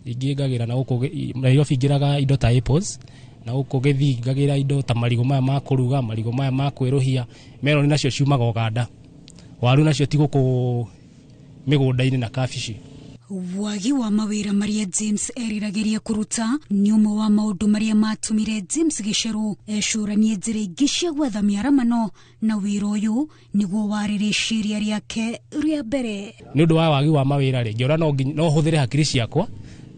ingĩ ngagĩra na gũkũ Nairobi, ngĩraga indo ta apples, na gũkũ Gĩthii ngagĩra indo ta marigũ maya ma kũruga, marigũ maya ma kwĩrũhia. Meloni nacio ciumaga Ũganda, waru nacio ti gũkũ mĩgũnda-inĩ, na kabici. Wagi wa mawĩra marĩa James eriragĩria kũruta nĩ ũmwe wa maũndũ marĩa matũmire James Gĩcerũ ecũranie njĩra ingĩ cia gwetha mĩaramano, na wĩra ũyũ nĩguo warĩ rĩciria rĩake rĩa mbere. Nĩ ũndũ wa wagi wa mawĩra rĩ, ngĩona no hũthĩre hakiri ciakwa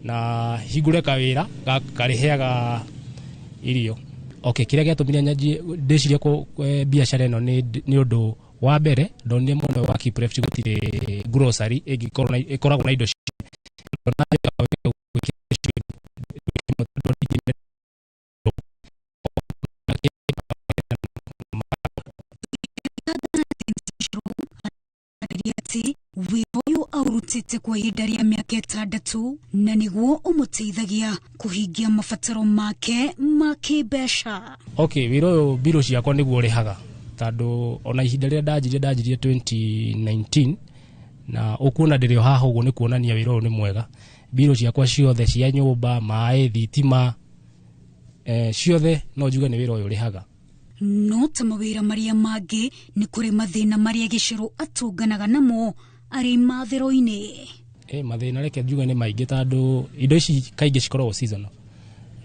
na hingũre kawĩra karĩheaga irio. Okay, kĩrĩa gĩatũmire nyanjie ndĩcirie biacara ĩno nĩ ũndũ wa mbere ndonire mwena wa Kipref gũtirĩ grocery ĩngĩkorwo na ĩkoragwo na indo. Atĩ wĩra ũyũ aũrutĩte kwa ihinda rĩa mĩaka 6 na nĩguo ũmũteithagia kũhingia mabataro make ma kĩmbeca. Okay, wĩra ũyũ mbirũ ciakwa nĩguo ũrĩhaga, tondũ ona ihinda rĩrĩa ndanjirie 2019, na ũkuona ndĩrĩ o haha ũguo nĩ kuonania wĩra ũyũ nĩ mwega. Mbirũ ciakwa ciothe cia nyũmba, maĩ, thitima, ciothe no njuge nĩ wĩra ũyũ ũrĩhaga. No ta mawĩra marĩa mangĩ, nĩ kũrĩ mathĩna marĩa Gĩcerũ atũnganaga namo arĩ mathĩro-inĩ. Mathĩna reke njuge nĩ maingĩ, tondũ indo ici kaingĩ cikoragwo seasonal.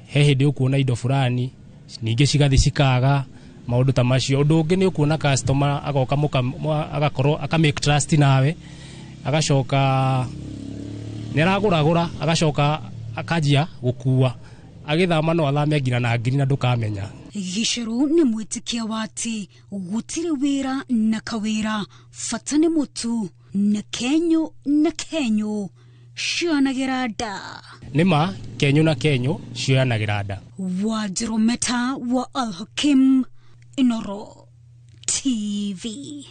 He hĩndĩ ũkuona indo fulani, ningĩ cigathiĩ cikaga, maũndũ ta macio. Ũndũ ũngĩ nĩ ũkuona customer agoka agakorwo aka make trust nawe, agacoka nĩ aragũragũra, agacoka akanjia gũkua, agĩthama no athame nginya na ngiri na ndũkamenya. Gĩcerũ nĩ mwĩtĩkia wa atĩ gũtirĩ wĩra na kawĩra, bata nĩ mũtu na kenyũ, na kenyũ cionagĩra nda. Nĩ ma, kenyũ na kenyũ cioyanagĩra nda. Wanjirũ Meta wa Al Hakim, Inoro TV.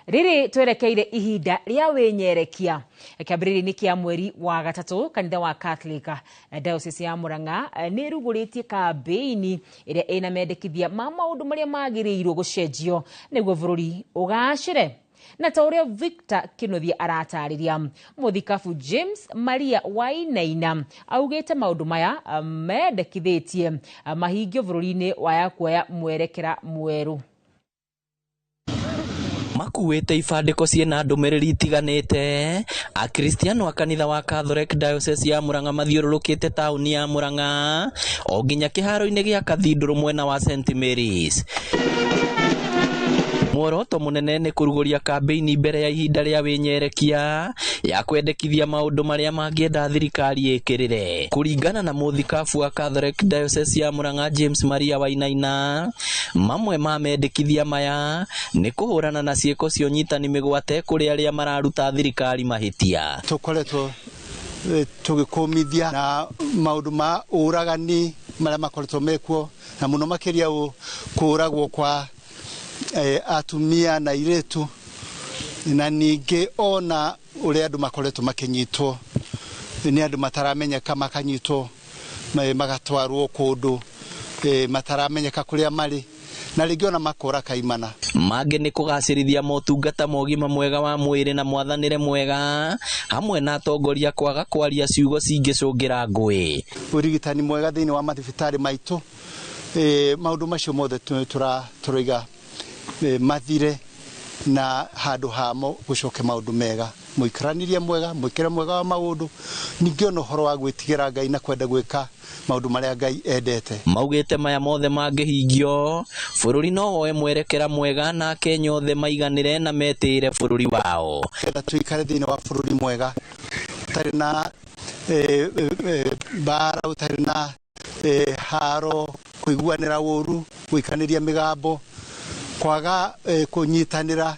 Rĩrĩ twerekeire ihinda rĩa wĩnyerekia. Kĩambĩrĩria-inĩ kĩa mweri wa gatatũ, kanitha wa Catholic Diocese ya Murang'a nĩ ĩrugũrĩtie kambĩini ĩrĩa ĩna mendekithia ma maũndũ marĩa magĩrĩirwo gũcenjio nĩguo bũrũri ũgacĩre. Na ta ũrĩa Victor Kĩnuthia aratarĩria, mũthikabu James Maria Wainaina augĩte maũndũ maya mendekithĩtie mahingio bũrũri-inĩ waya kuoya mwerekera mwerũ. Makuĩte ibandĩko ciĩna ndũmĩrĩri itiganĩte. Akristiano a kanitha wa Catholic Diocese ya Murang'a mathiũrũrũkĩte taũni ya Murang'a o nginya kĩharo-inĩ gĩa Cathedral mwena wa St Mary's. Muoroto mũnene nĩ kũrugũria kambĩini mbere ya ihinda rĩa wĩnyerekia ya kwendekithia maũndũ marĩa mangĩenda thirikari ĩkĩrĩre. Kũringana na mũthikabu wa Catholic Diocese ya Murang'a James Maria Wainaina, mamwe ma mendekithia maya nĩ kũhũrana na ciĩko cia ũnyitani mĩgwate kũrĩ arĩa mararuta thirikari mahĩtia. Tũkoretwo tũgĩkũmithia na maũndũ ma ũragani marĩa makoretwo mekuo, na mũno makĩria kũũragwo kwa atumia na airĩtu, na ningĩ ona ũrĩa andũ makoretwo makĩnyitwo nĩ andũ mataramenyeka, makanyitwo magatwarwo kũndũ mataramenyeka kũrĩa marĩ, na rĩngĩ ona makora kaimana. Mangĩ nĩ kũgacĩrithia motungata ma ũgima mwega wa mwĩrĩ na mwathanĩre mwega, hamwe na atongoria kwaga kwaria ciugo cingĩcũngĩra ngũĩ. Ũrigitani mwega thĩinĩ wa mathibitarĩ maitũ, maũndũ macio mothe tũroiga mathire, na handũ hamo gũcoke maũndũ mega, mũikaranĩrie mwega, mwĩkĩre mwega wa maũndũ, ningĩ ona ũhoro wa gwĩtigĩra Ngai na kwenda gwĩka maũndũ marĩa Ngai endete. Maugĩte maya mothe mangĩhingio, bũrũri no woe mwerekera mwega na Akenya othe maiganĩre na metĩĩre bũrũri wao. Getha tũikare thĩinĩ wa bũrũri mwega ũtarĩ na mbara, ũtarĩ na haro, kũiguanĩra ũru, gũikanĩria mĩgambo, kwaga kũnyitanĩra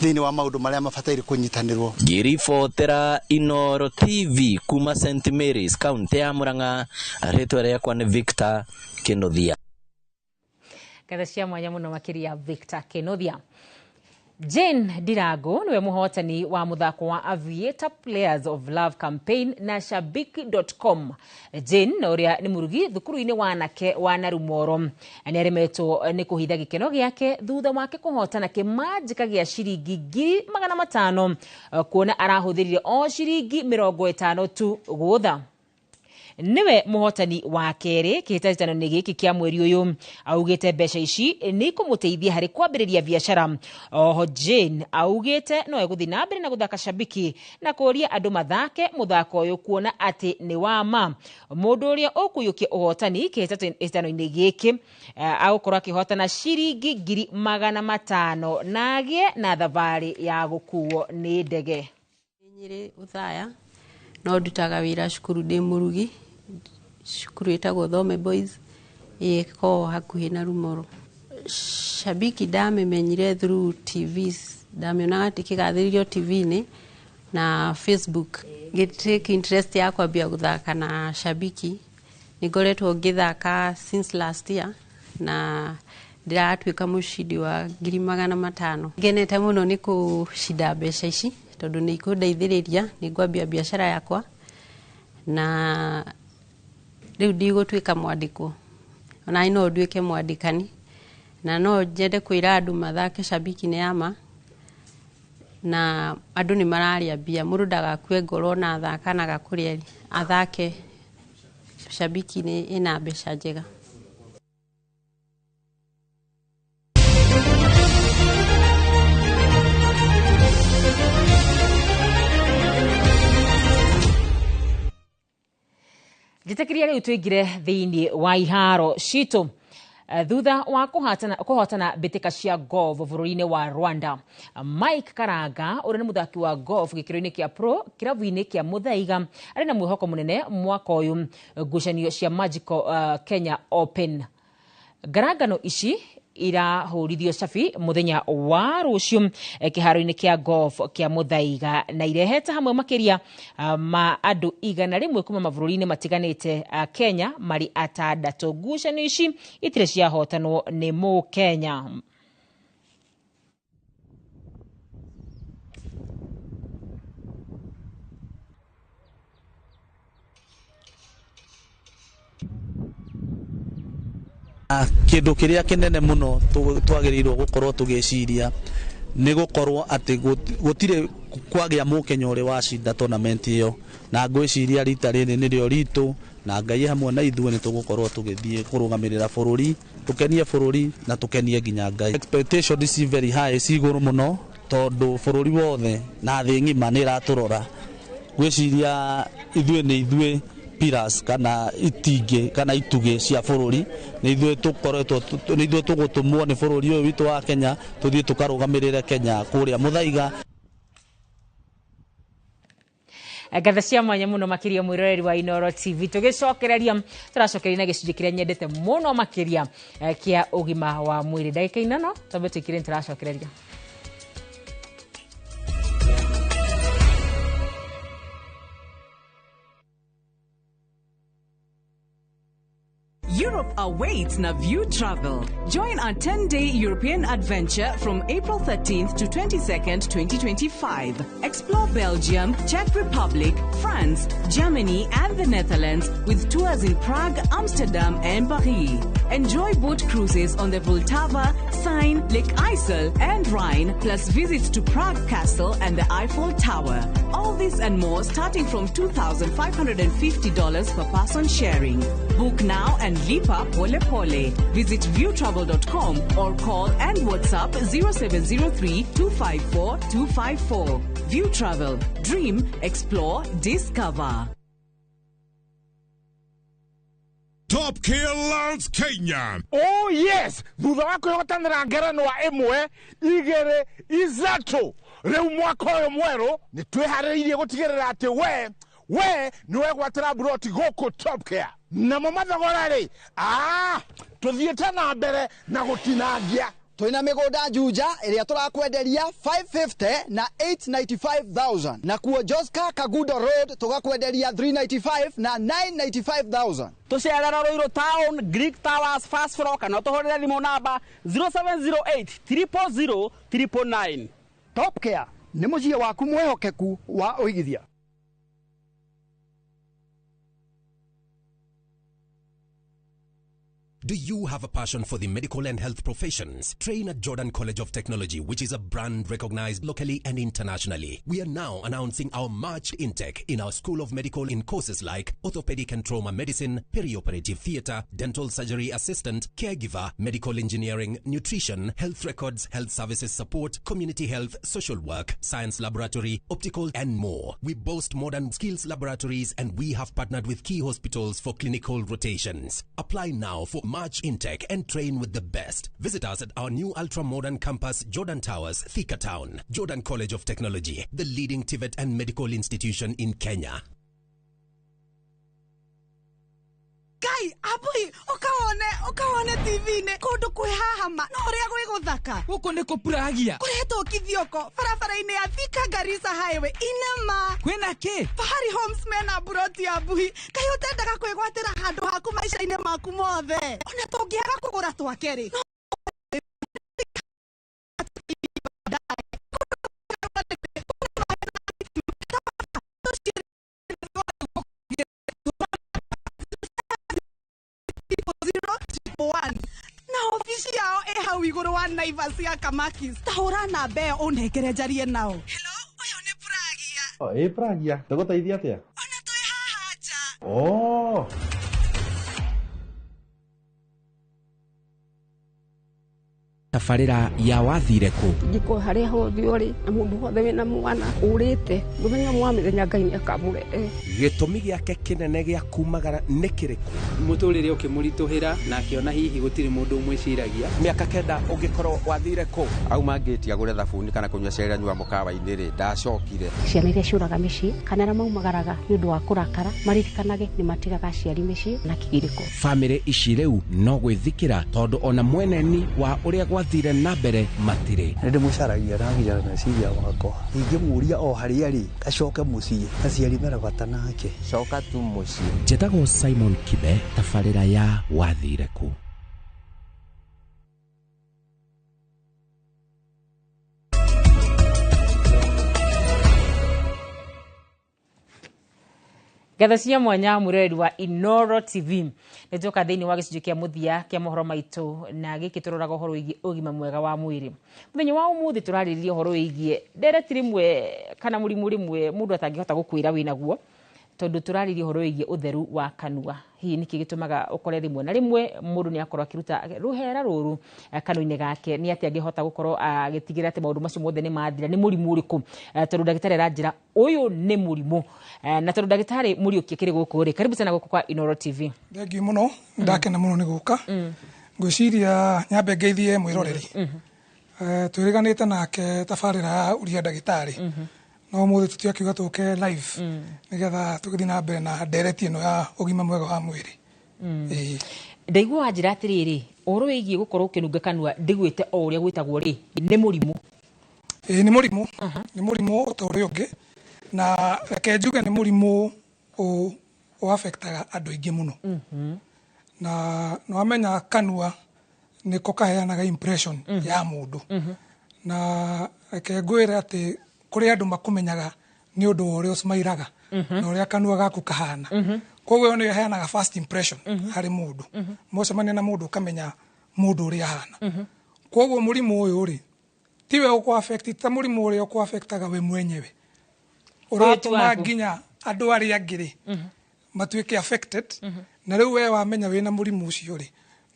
thĩinĩ wa maũndũ marĩa mabataire kũnyitanĩrwo. Ngĩribotera Inoro TV kuma St Mary's, kaunti ya Murang'a, rĩtwa rĩakwa nĩ Victor Kĩnuthia. Ngatho cia mwanya mũno makĩria Victor Kĩnuthia. Jane Ndirango niwe muhotani wa muthako wa Aviator Players of Love campaign na shabiki.com. Jane uria ni murugi thukuru-ini wa anake wa Narumoro ni aremetwo ni kuhitha gikeno giake thutha wake kuhotana kimanjika gia ciringi 500,000 kuona arahuthirire o ciringi 50 tu gutha. Niwe muhotani wa keri kihĩtahĩtano-inĩ gĩkĩ kĩa mweri ũyũ. Augĩte mbeca ici nĩ ikũmũteithia harĩ kwambĩrĩria biacara. Oho Jane augĩte no egũthiĩ na mbere na gũthaka Shabiki na kũria andũ mathake mũthako ũyũ kuona atĩ nĩ wa ma. Mũndũ ũrĩa ũkũiyũkia ũhotani kĩhĩtahĩtano-inĩ gĩkĩ agũkorwo akĩhotana ciringi 500,000 na agĩe na thabarĩ ya gũkuo nĩ ndege. Nyĩrĩ Othaya no ndutaga wĩra cukuru ndĩ mũrugi, cukuru ĩtagwo Thome Boys ĩkoragwo hakuhĩ na Rumoro. Shabiki ndamĩmenyire through TVs, ndamĩonaga ĩkĩgathĩrĩrio TV-inĩ na Facebook. Ngĩtake interest ya kwambia gũthaka na Shabiki. Nĩngoretwo ngĩthaka since last year na ndĩratuĩka mũcindi wa 500,000. Ngenete mũno nĩ kũcinda mbeca ici tondũ nĩ ikũndeithĩrĩria, nĩ ngwambia biacara yakwa na rĩu ndigũtuĩka mwandĩkwo, ona no nduĩke mwandĩkani, na no nyende kwĩra andũ mathake Shabiki nĩ ya ma, na andũ nĩ mararĩa mbia, mũndũ ndagakue ngoro ona athaka na agakũrĩa, athake Shabiki nĩ ĩna mbeca njega. Njĩtĩkĩria rĩu tũingĩre thĩinĩ wa iharo citũ. Thutha wa kũhotana mbĩtĩka cia golf bũrũri-inĩ wa Rwanda, Mike Karanga ũrĩa nĩ mũthaki wa golf gĩkĩro-inĩ kĩa pro kĩrabu-inĩ kĩa Muthaiga arĩ na mwĩhoko mũnene mwaka ũyũ ngucanio cia Magical Kenya Open. Ngarangano ici irahũrithio cabi mũthenya wa rũciũ kĩharo-inĩ kĩa golf kĩa Muthaiga na irehete hamwe makĩria ma andũ 100 kuma mabũrũri-inĩ matiganĩte Kenya marĩ atandatũ. Ngucanio ici itirĩ ciahotanwo nĩ Mũkenya. Kĩndũ kĩrĩa kĩnene mũno twagĩrĩirwo gũkorwo tũgĩciria nĩ gũkorwo atĩ gũtirĩ kwagĩa Mũkenya ũrĩ wacinda tournament ĩyo, na ngwĩciria rita rĩrĩ nĩrĩo ritũ, na Ngai hamwe na ithuĩ nĩ tũgũkorwo tũgĩthiĩ kũrũgamĩrĩra bũrũri, tũkenie bũrũri na tũkenie nginya Ngai. Expectation ci very high, ci igũrũ mũno tondũ bũrũri wothe na thĩ ng'ima nĩ ĩratũrora. Ngwĩciria ithuĩ nĩ ithuĩ pillars kana itingĩ kana itugĩ cia bũrũri, nĩ ithuĩ tũkoretwo nĩ ithuĩ tũgũtũmwo nĩ bũrũri ũyũ witũ wa Kenya tũthiĩ tũkarũgamĩrĩre Kenya kũrĩa Muthaiga. Ngatha cia mwanya mũno makĩria mwĩroreri wa Inooro TV. Tũgĩcokereria tũracokereria na gĩcunjĩ kĩrĩa nyendete mũno makĩria kĩa ũgima wa mwĩrĩ. Ndagĩka 4 twambe tũikire tũracokereria. Europe awaits na View Travel. Join our 10-day European adventure from April 13th to 22nd, 2025. Explore Belgium, Czech Republic, France, Germany, and the Netherlands with tours in Prague, Amsterdam, and Paris. Enjoy boat cruises on the Vltava, Seine, Lake Isel, and Rhine, plus visits to Prague Castle and the Eiffel Tower. All this and more starting from $2,550 per person sharing. Book now and lipa pole pole. Visit viewtravel.com or call and WhatsApp 0703 254 254. View Travel. Dream, explore, discover. Top Killers Kenya. Oh yes, thutha wa kwĩhotanĩra ngerenwa 1 2 3 rĩu mwaka ũyũ mwerũ nĩ twĩharĩrĩirie gũtigĩrĩra atĩ we nĩwe gwatĩra mburoti gũkũ Top Care. Namo mathogora rĩ, tũthiĩte na mbere na gũtinangia. Twĩna mĩgũnda Juja ĩrĩa tũrakwenderia 550 na 895,000, nakuo Joska Kagudo Road tũgakwenderia 395 na 995,000. Tũcerera Ruiru Town, Greek Towers first floor, kana ũtũhũrĩre thimũ namba 0708 000 999. Top Care nĩ mũciĩ waku mwĩhokeku wa ũigithia. Do you have a passion for the medical and health professions? Train at Jordan College of Technology, which is a brand recognized locally and internationally. We are now announcing our March intake in our School of Medical in courses like orthopedic and trauma medicine, perioperative theater, dental surgery assistant, caregiver, medical engineering, nutrition, health records, health services support, community health, social work, science laboratory, optical, and more. We boast modern skills laboratories, and we have partnered with key hospitals for clinical rotations. Apply now for March intake and train with the best. Visit us at our new ultra-modern campus, Jordan Towers, Thika Town. Jordan College of Technology, the leading TVET and medical institution in Kenya. Ngai abui ukawone ukawone TV-inĩ kũndũ kwĩ haha ma no ũrĩa gwĩ gũthaka. Gũkũ nĩ kũpuragia. Kũretwo kithioko barabara-inĩ ya Thika Garissa Highway inama. Kwĩna kĩ? Fahari Homes mena mburoti ya mbuhi. Kaĩ ũtendaga kwĩgwatĩra handũ haku maica-inĩ maku mothe? Ona tũngĩaga kũgũra twake rĩ, na obici yao ĩ hau igũrũ wa Naivas ya Kamakis. Ta hũra namba ĩyo ũnengere njarie nao. Ĩ Pragia, tũgũteithia atĩa? Ona twĩ haha nja. Oh. Tabarĩra ya wathire kũ? Njikũ harĩa hothe ũrĩ na mũndũ wothe wĩna mwana ũrĩte mũthenya ũmwe wa mĩthenya Ngai nĩ akamũrehe. Gĩtũmi gĩake kĩnene gĩa kumagara nĩ kĩrĩkũ? Mũtũrĩre ũkĩmũritũhĩra na akĩona hihi gũtirĩ mũndũ ũmwĩciragia. Mĩaka 9 ũngĩkorwo wathire kũ? Auma ngĩti agũre thabuni kana kũnyua cai anyua mũkawa-inĩ rĩ, ndacokire. Ciana iria ciũraga mĩciĩ kana arĩa maumagaraga nĩ ũndũ wa kũrakara maririkanage nĩ matigaga aciari mĩciĩ na kĩgirĩko. Bamĩrĩ ici rĩu no gwĩthikĩra tondũ ona mweneni wa ũrĩa gwathire na mbere matirĩ. Nĩ ndĩmũcaragia na nginya meciria makwa. Ingĩmũria o harĩa arĩ acoke mũciĩ, aciari mena bata nake. Coka tu mũciĩ. Njĩtagwo Simon Kibe, tabarĩra ya wathire kũ? Ngatho cia mwanya mwĩroreri wa Inooro TV. Nĩ njoka thĩinĩ wa gĩcunjĩ kĩa mũthia kĩa mohoro maitũ, na gĩkĩ tũroraga ũhoro wĩgiĩ ũgima mwega wa mwĩrĩ. Mũthenya wa ũmũthĩ tũrarĩrĩria ũhoro wĩgiĩ ndereti rĩmwe kana mũrimũ rĩmwe mũndũ atangĩhota gũkwĩra wĩnaguo, tondũ tũrarĩrĩria ũhoro wĩgiĩ ũtheru wa kanua. Hihi nĩkĩ gĩtũmaga ũkore rĩmwe na rĩmwe mũndũ nĩ akorwo akĩruta rũhera rũru kanua-inĩ gake? Nĩ atĩa angĩhota gũkorwo agĩtigĩrĩra atĩ maũndũ macio mothe nĩ mathira? Nĩ mũrimũ ũrĩkũ? Tondũ ndagĩtarĩ aranjĩra ũyũ nĩ mũrimũ. Na tondũ ndagĩtarĩ Mũriũki akĩrĩ gũkũ rĩ, karibu sana gũkũ kwa Inooro TV. Thengiũ mũno, ndakena mũno nĩ gũka. Ngwĩciria nyambe ngeithie mwĩroreri. Twĩrĩganĩte nake tabarĩra ya ũria ndagĩtarĩ. No mũthĩ tũtiakiuga tũke live nĩgetha tũgĩthiĩ na mbere na ndereti ĩno ya ũgima mwega wa mwĩrĩ. Ndaigua wanjĩra atĩrĩrĩ, ũhoro wĩgiĩ gũkorwo ũkĩnunga kanua ndĩgwĩte o ũrĩa gwĩtagwo rĩ, nĩ mũrimũ. Ĩĩ nĩ mũrimũ, nĩ mũrimũ ta ũrĩa ũngĩ, na reke njuge nĩ mũrimũ ũ-affectaga andũ aingĩ mũno. Na nĩwamenya kanua nĩko kaheanaga impression ya mũndũ. Na reke ngwĩre atĩ kũrĩ andũ makũmenyaga nĩ ũndũ wa ũrĩa ũcmairaga na ũrĩa kanua gaku kahana. Koguo ĩyo nĩyo ĩheanaga first impression harĩ mũndũ. Mwacemania na mũndũ ũkamenya mũndũ ũrĩa ahana. Koguo mũrimũ ũyũ rĩ, tiwe ũkũ-affect, ta mũrimũ ũrĩa ũkũ-affectaga we mwenyewe. Ũratũma nginya andũ arĩa angĩ rĩ, matuĩke affected, na rĩu we wamenya wĩna mũrimũ ũcio rĩ,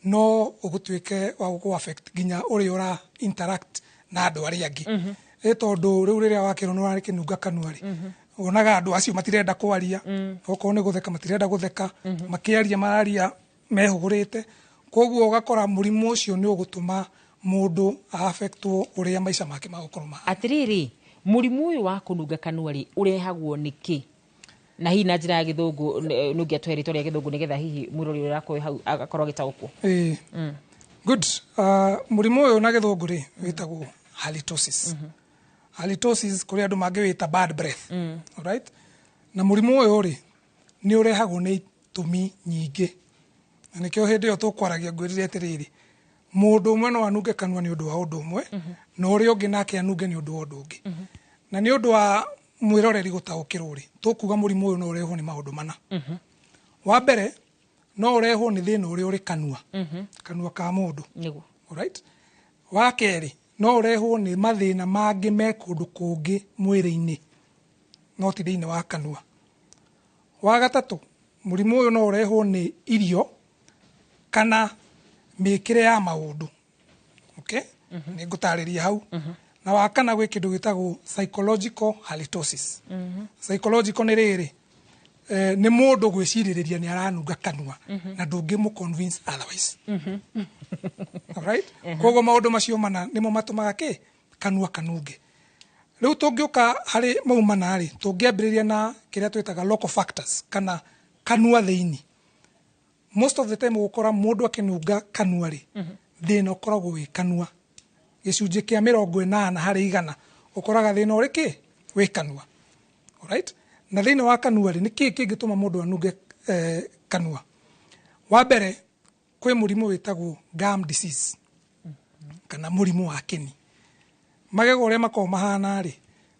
no ũgũtuĩke wa gũkũ-affect nginya ũrĩa ũra interact na andũ arĩa angĩ. Ĩ tondũ rĩu rĩrĩa wakĩrwo nĩ ũrakĩnunga kanua rĩ, wonaga andũ acio matirenda kwaria, okorwo nĩ gũtheka matirenda gũtheka, makĩaria mararia mehũgũrĩte. Koguo ũgakora mũrimũ ũcio nĩ ũgũtũma mũndũ affectwo ũrĩa maica make magũkorwo mahana. Atĩrĩrĩ, mũrimũ ũyũ wa kũnunga kanua rĩ, ũrehagwo nĩkĩ? Na hihi na njĩra ya gĩthũngũ, nĩ ũngĩatũhe rĩtwa rĩa gĩthũngũ nĩgetha hihi mwĩrori ũrĩa akorwo hau agakorwo agĩtaũkwo. Ĩĩ. Good. Mũrimũ ũyũ na gĩthũngũ rĩ wĩtagwo halitosis. Halitosis kũrĩ andũ mangĩwĩta bad breath. Alright? Na mũrimũ ũyũ rĩ nĩ ũrehagwo nĩ itũmi nyingĩ, na nĩkĩo hĩndĩ ĩyo tũkwaragia ngwĩrire atĩrĩrĩ, mũndũ ũmwe no anunge kanua nĩ ũndũ wa ũndũ ũmwe, na ũrĩa ũngĩ nake anunge nĩ ũndũ wa ũndũ ũngĩ. Na nĩ ũndũ wa mwĩroreri gũtaũkĩrwo rĩ, tũkuga mũrimũ ũyũ no ũrehwo nĩ maũndũ mana. Wa mbere, no ũrehwo nĩ thĩna ũrĩa ũrĩ kanua, kanua ka mũndũ. Alright? Wa kerĩ, no ũrehwo nĩ mathĩna mangĩ me kũndũ kũngĩ mwĩrĩ-inĩ, no ti thĩinĩ wa kanua. Wa gatatũ, mũrimũ ũyũ no ũrehwo nĩ irio kana mĩkĩre ya maũndũ. Okay? Nĩ ngũtarĩria hau. Na wa kana, gwĩ kĩndũ gĩtagwo psychological halitosis. Psychological nĩ rĩrĩ, nĩ mũndũ gwĩcirĩrĩria nĩ aranunga kanua na ndũngĩmũ convince otherwise. Alright? Koguo maũndũ macio mana nĩmo matũmaga kĩ kanua kanunge. Rĩu tũngĩũka harĩ mau mana rĩ, tũngĩambĩrĩria na kĩrĩa twĩtaga local factors kana kanua thĩinĩ. Most of the time ũgũkora mũndũ akĩnunga kanua rĩ, thĩna ũkoragwo wĩ kanua. Gĩcunjĩ kĩa 80% ũkoraga thĩna ũrĩ kĩ wĩ kanua. Alright? Na thĩinĩ wa kanua rĩ, nĩ kĩĩ kĩngĩtũma mũndũ anunge kanua? Wa mbere, kwĩ mũrimũ wĩtagwo gum disease kana mũrimũ wa kĩni. Magego ũrĩa makoragwo mahana rĩ,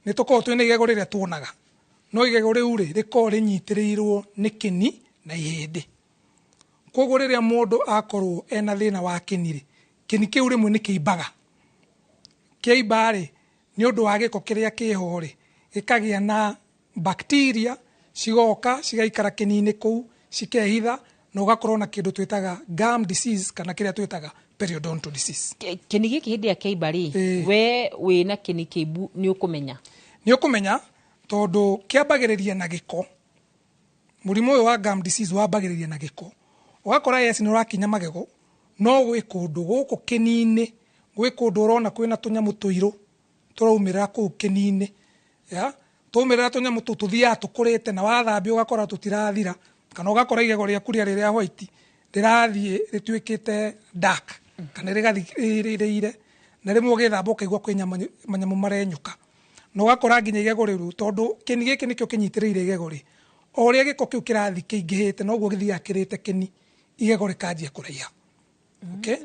nĩ tũkoragwo twĩna igego rĩrĩa tuonaga, no igego rĩu rĩ rĩkoragwo rĩnyitĩrĩirwo nĩ kĩni na ihĩndĩ. Koguo rĩrĩa mũndũ akorwo ena thĩna wa kĩni rĩ, kĩni kĩu rĩmwe nĩ kĩimbaga. Kĩaimba rĩ, nĩ ũndũ wa gĩko kĩrĩa kĩho rĩ, gĩkagĩa na bacteria cigoka cigaikara kĩni-inĩ kũu cikehitha, na ũgakorwo na kĩndũ twĩtaga gum disease kana kĩrĩa twĩtaga periodontal disease. Kĩni gĩkĩ hĩndĩ ĩrĩa kĩaimba rĩ, we wĩna kĩni kĩimbu nĩ ũkũmenya? Nĩ ũkũmenya tondũ kĩambagĩrĩria na gĩko. Mũrimũ ũyũ wa gum disease wambagĩrĩria na gĩko. Ũgakora yes nĩ ũrakinya magego, no gwĩ kũndũ gũkũ kĩni-inĩ, gwĩ kũndũ ũrona kwĩna tũnyamũ tũirũ tũraumĩrĩra kũu kĩni-inĩ. Ya? Twaumĩrĩra tũnyamũ tũu tũthiaga tũkũrĩte, na wathambia ũgakora tũtirathira, kana ũgakora igego rĩaku rĩarĩ rĩa white rĩrathiĩ rĩtuĩkĩte dark kana rĩgathiĩ rĩire, na rĩmwe ũgĩthamba ũkaigua kwĩ manyamũ marenyũka, na ũgakora nginya igego rĩu, tondũ kĩni gĩkĩ nĩkĩo kĩnyitĩrĩire igego rĩ, o ũrĩa gĩko kĩu kĩrathiĩ kĩingĩhĩte noguo gĩthiaga kĩrĩte kĩni, igego rĩkanjia kũraiha. Okay?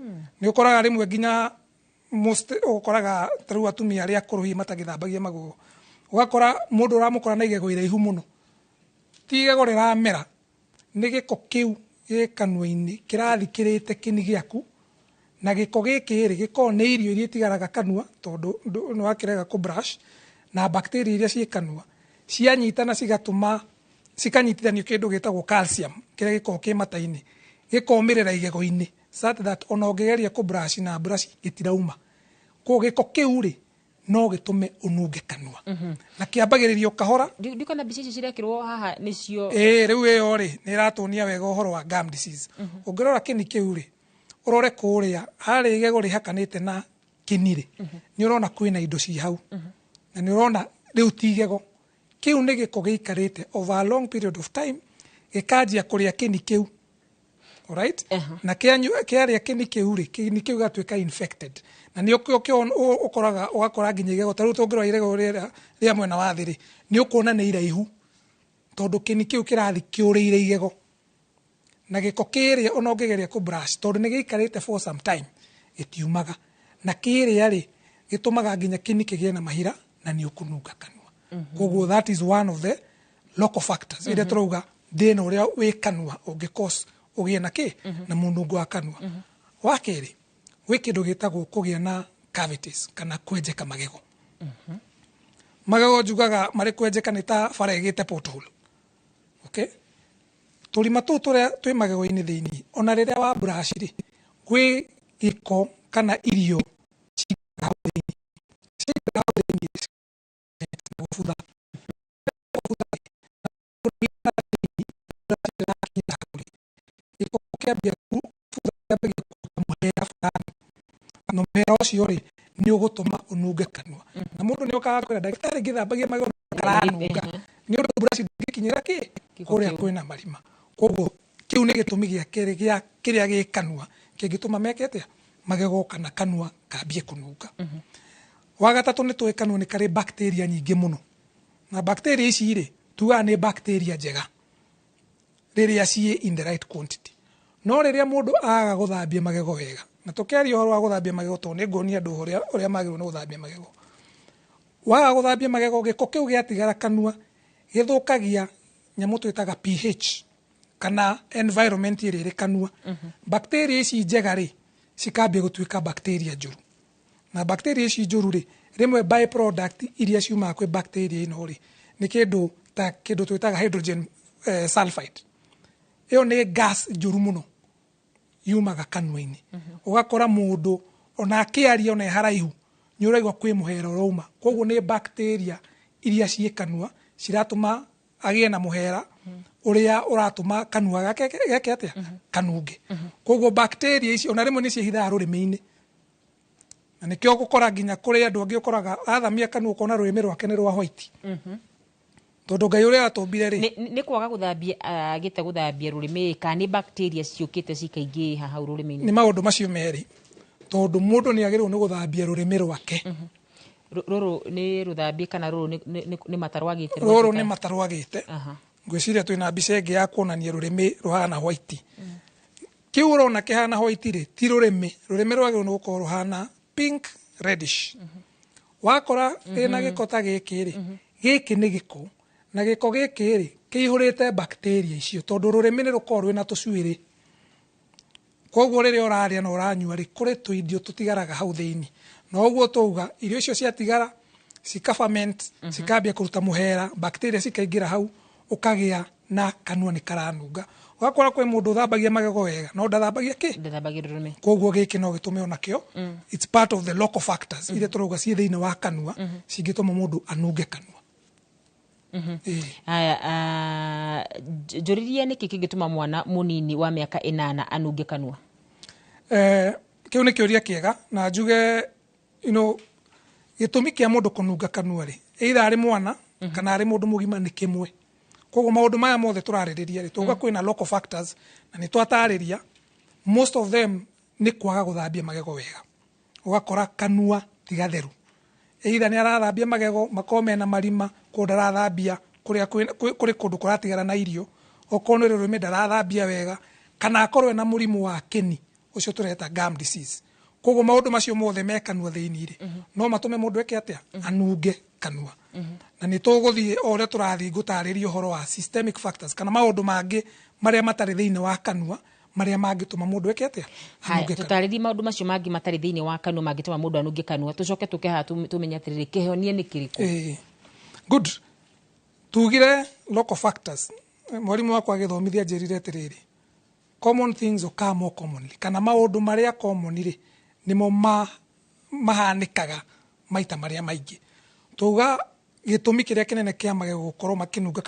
Nĩ ũkoraga rĩmwe nginya most ũkoraga ta rĩu atumia arĩa akũrũ hihi matagĩthambagia magego, ũgakora mũndũ ũramũkora na igego iraihu mũno, ti igego rĩramera, nĩ gĩko kĩu gĩ kanua-inĩ kĩrathiĩ kĩrĩte kĩni gĩaku, na gĩko gĩkĩ rĩ gĩkoragwo nĩ irio iria itigaraga kanua tondũ nĩ wakĩrega kũ brush, na bacteria iria ciĩ kanua cianyitana cigatũma cikanyitithanio kĩndũ gĩtagwo calcium kĩrĩa gĩkoragwo kĩ mata-inĩ, gĩkomĩrĩra igego-inĩ such that ona ũngĩgeria kũ brush na brush gĩtirauma. Koguo gĩko kĩu rĩ no gĩtũme ũnunge kanua, na kĩambagĩrĩria kahora. Ndikona mbica icio cirekĩrwo haha nĩcio? Ĩĩ, rĩu ĩyo rĩ nĩ ĩratuonia wega ũhoro wa gum disease. Ũngĩrora kĩni kĩu rĩ, ũrore kũrĩa harĩa igego rĩhakanĩte na kĩni rĩ, nĩ ũrona kwĩna indo ci hau, na nĩ ũrona rĩu ti igego, kĩu nĩ gĩko gĩikarĩte over a long period of time gĩkanjia kũrĩa kĩni kĩu. Alright? Na kĩarĩa kĩni kĩu rĩ, kĩni kĩu gĩgatuĩka infected, na nĩ ũkoraga ũgakora nginya igego ta rĩu tũngĩrora igego rĩrĩa rĩa mwena wa thĩ rĩ, nĩ ũkuona nĩ iraihu tondũ kĩni kĩu kĩrathiĩ kĩũrĩire igego, na gĩko kĩrĩa ona ũngĩgeria kũ brush, tondũ nĩ gĩikarĩte for some time gĩtiumaga, na kĩrĩa rĩ gĩtũmaga nginya kĩni kĩgĩe na mahira na nĩ ũkũnunga kanua. Koguo that is one of the local factors iria tũrauga thĩna ũrĩa wĩ kanua ũngĩ cause ũgĩe na kĩ na mũnungo wa kanua. Wa kerĩ, gwĩ kĩndũ gĩtagwo kũgĩa na cavities kana kwenjeka magego. Magego njugaga marĩ kwenjeka nĩ ta bara ĩgĩte pothole. Okay? Tũrima tũu tũrĩa twĩ magego-inĩ thĩinĩ, ona rĩrĩa wa brush rĩ, gwĩ gĩko kana irio ciikaraga hau thĩinĩ, ciaikara hau thĩinĩ na gũbutha. Gĩko kĩambia gũbutha kĩambagia kũruta mũhera fulani, na mũhera ũcio rĩ nĩ ũgũtũma ũnunge kanua, na mũndũ nĩ okaga kwĩra ndagĩtarĩ, ngĩthambagia magego karanunga nĩ ũndũ brush ndĩngĩkinyĩra kĩ kũrĩa kwĩna marima. Koguo kĩu nĩ gĩtũmi gĩa kerĩ gĩa kĩrĩa gĩ kanua kĩngĩtũma meke atĩa Magego kana kanua kambie kũnunga. Wa gatatũ, nĩ tũĩ kanua nĩ karĩ bacteria nyingĩ mũno, na bacteria ici rĩ, tugaga nĩ bacteria njega rĩrĩa ciĩ in the right quantity. No rĩrĩa mũndũ aga gũthambia magego wega, na tũkĩaria ũhoro wa gũthambia magego, tondũ nĩ nguonia andũ ũrĩa magĩrĩirwo nĩ gũthambia magego, waga gũthambia magego, gĩko kĩu gĩatigara kanua gĩthũkagia nyamũ twĩtaga pH kana environment ĩrĩa ĩrĩ kanua. Bacteria ici njega rĩ, cikambia gũtuĩka bacteria njũru, na bacteria ici njũru rĩ, rĩmwe byproduct iria ciumaga kwĩ bacteria ĩno rĩ, nĩ kĩndũ ta kĩndũ twĩtaga hydrogen sulfide. Ĩyo nĩ gas njũru mũno yumaga kanua-inĩ. Ũgakora mũndũ ona akĩaria, ona e haraihu, nĩ ũraigua kwĩ mũhera ũrauma. Koguo nĩ bacteria iria ciĩ kanua ciratũma agĩe na mũhera ũrĩa ũratũma kanua gake geke atĩa? Kanunge. Koguo bacteria ici ona rĩmwe nĩ ciĩhithaga rũrĩmĩ-inĩ, na nĩkĩo gũkora nginya kũrĩ andũ angĩ ũkoraga athamia kanua ũkona rũrĩmĩ rwake nĩ rwa white, tondũ Ngai ũrĩa atũmbire rĩ. Nĩ kwaga gũthambia, agĩte gũthambia rũrĩmĩ, kana nĩ bacteria ciũkĩte cikaingĩha hau rũrĩmĩ-inĩ? Nĩ maũndũ macio merĩ, tondũ mũndũ nĩ agĩrĩirwo nĩ gũthambia rũrĩmĩ rwake. Rũrũ nĩ rũthambie kana rũrũ nĩ matarũ agĩte? Rũrũ nĩ matarũ agĩte. Ngwĩciria twĩna mbica ĩngĩ ya kuonania rũrĩmĩ rũhana white. Kĩu ũrona kĩhana white rĩ, ti rũrĩmĩ. Rũrĩmĩ rwagĩrĩirwo nĩ gũkorwo rũhana pink reddish. Wakora ĩna gĩko ta gĩkĩ rĩ, gĩkĩ nĩ gĩko, na gĩko gĩkĩ rĩ, kĩihũrĩte bacteria icio, tondũ rũrĩmĩ nĩ rũkoragwo rwĩna tũcuĩrĩ. Koguo rĩrĩa ũrarĩa na ũranyua rĩ, kũrĩ tũirio tũtigaraga hau thĩinĩ, na ũguo twauga irio icio ciatigara cikaferment, cikambia kũruta mũhera, bacteria cikaingĩra hau, ũkagĩa na kanua nĩ karanunga. Ũgakora kwĩ mũndũ ũthambagia magego wega no ndathambagia kĩ? Ndathambagia rũrĩmĩ. Koguo gĩkĩ no gĩtũme onakĩo, it's part of the local factors iria tũrauga ciĩ thĩinĩ wa kanua cingĩtũma mũndũ anunge kanua. Haya, njũririe nĩkĩ kĩngĩtũma mwana mũnini wa mĩaka 8 anunge kanua? Kĩu nĩ kĩũria kĩega, na njuge gĩtũmi kĩa mũndũ kũnunga kanua rĩ, either arĩ mwana kana arĩ mũndũ mũgima, nĩ kĩmwe. Koguo maũndũ maya mothe tũrarĩrĩria rĩ, tuga kwĩna local factors na nĩ twatarĩria, most of them nĩ kwaga gũthambia magego wega. Ũgakora kanua ti gatheru, either nĩ arathambia magego makorwo mena marima, kũndũ ndarathambia kũrĩa kũrĩ kũndũ kũratigara na irio, okorwo nĩ rũrĩmĩ ndarathambia wega, kana akorwo ena mũrimũ wa kĩni ũcio tũreta gum disease. Koguo maũndũ macio mothe me kanua thĩinĩ rĩ, no matũme mũndũ eke atĩa? Anunge kanua. Na nĩ tũgũthiĩ o ũrĩa tũrathiĩ ngũtarĩria ũhoro wa systemic factors kana maũndũ mangĩ marĩa matarĩ thĩinĩ wa kanua marĩa mangĩtũma mũndũ eke atĩa? Haya, Anunge kanua. Tũtarĩrie maũndũ macio mangĩ matarĩ thĩinĩ wa kanua mangĩtũma mũndũ anunge kanua, tũcoke tũke haha tũmenye atĩrĩrĩ, kĩhonia nĩ kĩrĩkũ? Good. Tugire local factors, mwarimũ wakwa agĩthomithia njĩrire atĩrĩrĩ, common things occur more commonly, kana maũndũ marĩa common rĩ, nĩmo mahanĩkaga maita marĩa maingĩ. Tuga gĩtũmi kĩrĩa kĩnene kĩa magego gũkorwo makĩnunga,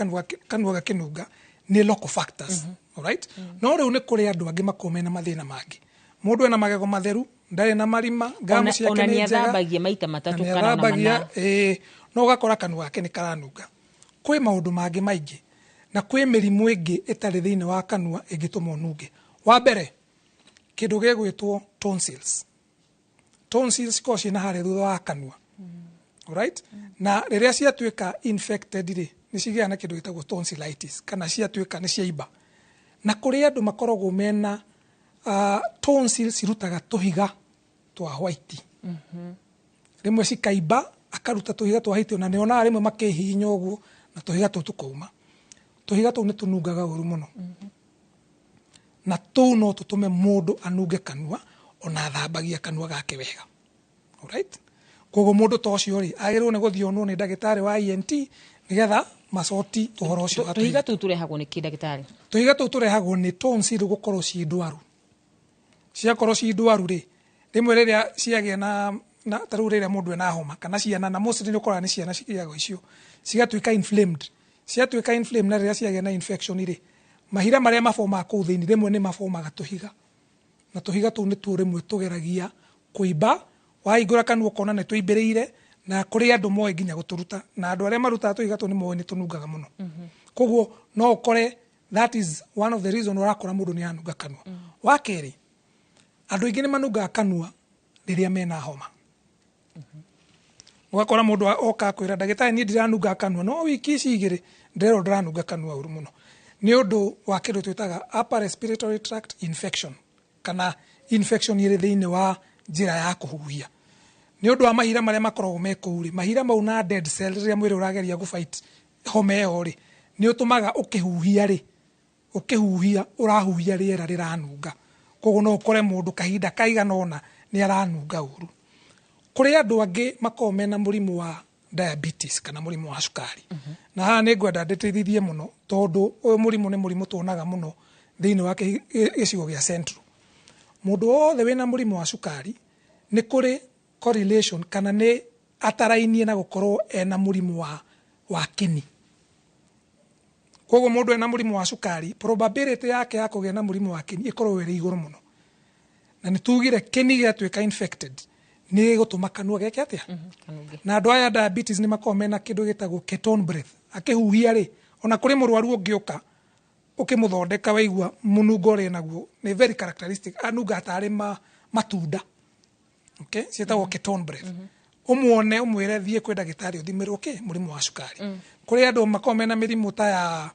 kanua gakĩnunga, nĩ local factors. Alright? No rĩu nĩ kũrĩ andũ angĩ makoragwo mena mathĩna mangĩ. Mũndũ ena magego matheru, ndarĩ na marima, ngamu ciake Ona nĩ nĩ njega. athambagia maita matatũ Na nĩ kana ona athambagia, mana. Ĩĩ, no ũgakora kanua gake nĩ karanunga. Kwĩ maũndũ mangĩ maingĩ, na kwĩ mĩrimũ ĩngĩ ĩtarĩ thĩinĩ wa kanua ĩngĩtũma ũnunge. Wa mbere, kĩndũ gĩgwĩtwo tonsils. Tonsils cikoragwo ciĩna harĩa thutha wa kanua. Alright? Na rĩrĩa ciatuĩka infected rĩ, nĩ cigĩaga na kĩndũ gĩtagwo tonsillitis, kana ciatuĩka nĩ ciaimba. Na kũrĩ andũ makoragwo mena tonsils cirutaga tũhiga twa white. Rĩmwe cikaimba, akaruta tũhiga twa white, ona nĩonaga rĩmwe makĩhihinya ũguo na tũhiga tũu tũkauma. Tũhiga tũu nĩ tũnungaga ũru mũno. Na tũu no tũtũme mũndũ anunge kanua ona athambagia kanua gake wega. Alright? Koguo mũndũ ta ũcio rĩ, agĩrĩirwo nĩ gũthiĩ onwo nĩ ndagĩtarĩ wa ENT nĩgetha macoti ũhoro ũcio wa Tũhiga tũu tũrehagwo nĩ kĩ, ndagĩtarĩ? Tũhiga tũu tũrehagwo nĩ tonsil gũkorwo ciĩ ndwaru. Ciakorwo ciĩ ndwaru rĩ, rĩmwe rĩrĩa ciagĩa na ta rĩu rĩrĩa mũndũ ena homa kana ciana, na mostly nĩ ũkoraga nĩ ciana cigĩaga icio, cigatuĩka inflamed. Ciatuĩka inflamed, na rĩrĩa ciagĩa na infection rĩ, mahira marĩa mabomaga kũu thĩinĩ rĩmwe nĩ mabomaga tũhiga. Na tũhiga tũu nĩtuo rĩmwe tũgeragia kũimba, wahingũra kanua ũkona nĩ tũimbĩrĩire, na kũrĩ andũ moĩ nginya gũtũruta, na andũ arĩa marutaga tũhiga tũu nĩ moĩ nĩ tũnungaga mũno. Koguo no ũkore that is one of the reason ũrakora mũndũ nĩ anunga kanua. Wa kerĩ, Andũ aingĩ nĩ manungaga kanua rĩrĩa mena homa. Ũgakora mũndũ oka akwĩra, "Ndagĩtarĩ, niĩ ndiranunga kanua, no wiki ici 2 ndĩrerwo ndĩranunga kanua ũru mũno," nĩ ũndũ wa kĩndũ twĩtaga upper respiratory tract infection, kana infection ĩrĩ thĩinĩ wa njĩra ya kũhuhia, nĩ ũndũ wa mahira marĩa makoragwo me kũu rĩ. Mahira mau na dead cell, rĩrĩa mwĩrĩ ũrageria gũfight homa ĩyo rĩ, nĩ ũtũmaga ũkĩhuhia rĩ, ũkĩhuhia ũrahuhia rĩera rĩranunga. Koguo no ũkore mũndũ kahinda kaigana ũna nĩ aranunga ũru. Kũrĩ andũ angĩ makoragwo mena mũrimũ wa diabetes kana mũrimũ wa cukari, na haha nĩ ngwenda ndĩtĩrithie mũno, tondũ ũyũ mũrimũ nĩ mũrimũ tuonaga mũno thĩinĩ wa gĩcigo gĩa Central. Mũndũ wothe wĩna mũrimũ wa cukari, nĩ kũrĩ correlation kana nĩ atarainie na gũkorwo ena mũrimũ wa kĩni. Koguo mũndũ ena mũrimũ wa cukari, probability yake ya kũgĩa na mũrimũ wa kĩni ĩkoragwo ĩrĩ igũrũ mũno. Na nĩ tugire kĩni gĩatuĩka infected, nĩ gĩgũtũma kanua geke atĩa? Na andũ aya diabetes nĩ makoragwo mena kĩndũ gĩtagwo ketone breath. Akĩhuhia rĩ, ona kũrĩ mũrwaru ũngĩũka ũkĩmũthondeka, waigua mũnungo ũrĩa naguo nĩ very characteristic, anunga tarĩ matunda, okay? Ciĩtagwo ketone breath. Ũmuone, ũmwĩre thiĩ kwĩ ndagĩtarĩ ũthimĩrwo kĩ mũrimũ wa cukari. Kũrĩ andũ makoragwo mena mĩrimũ ta ya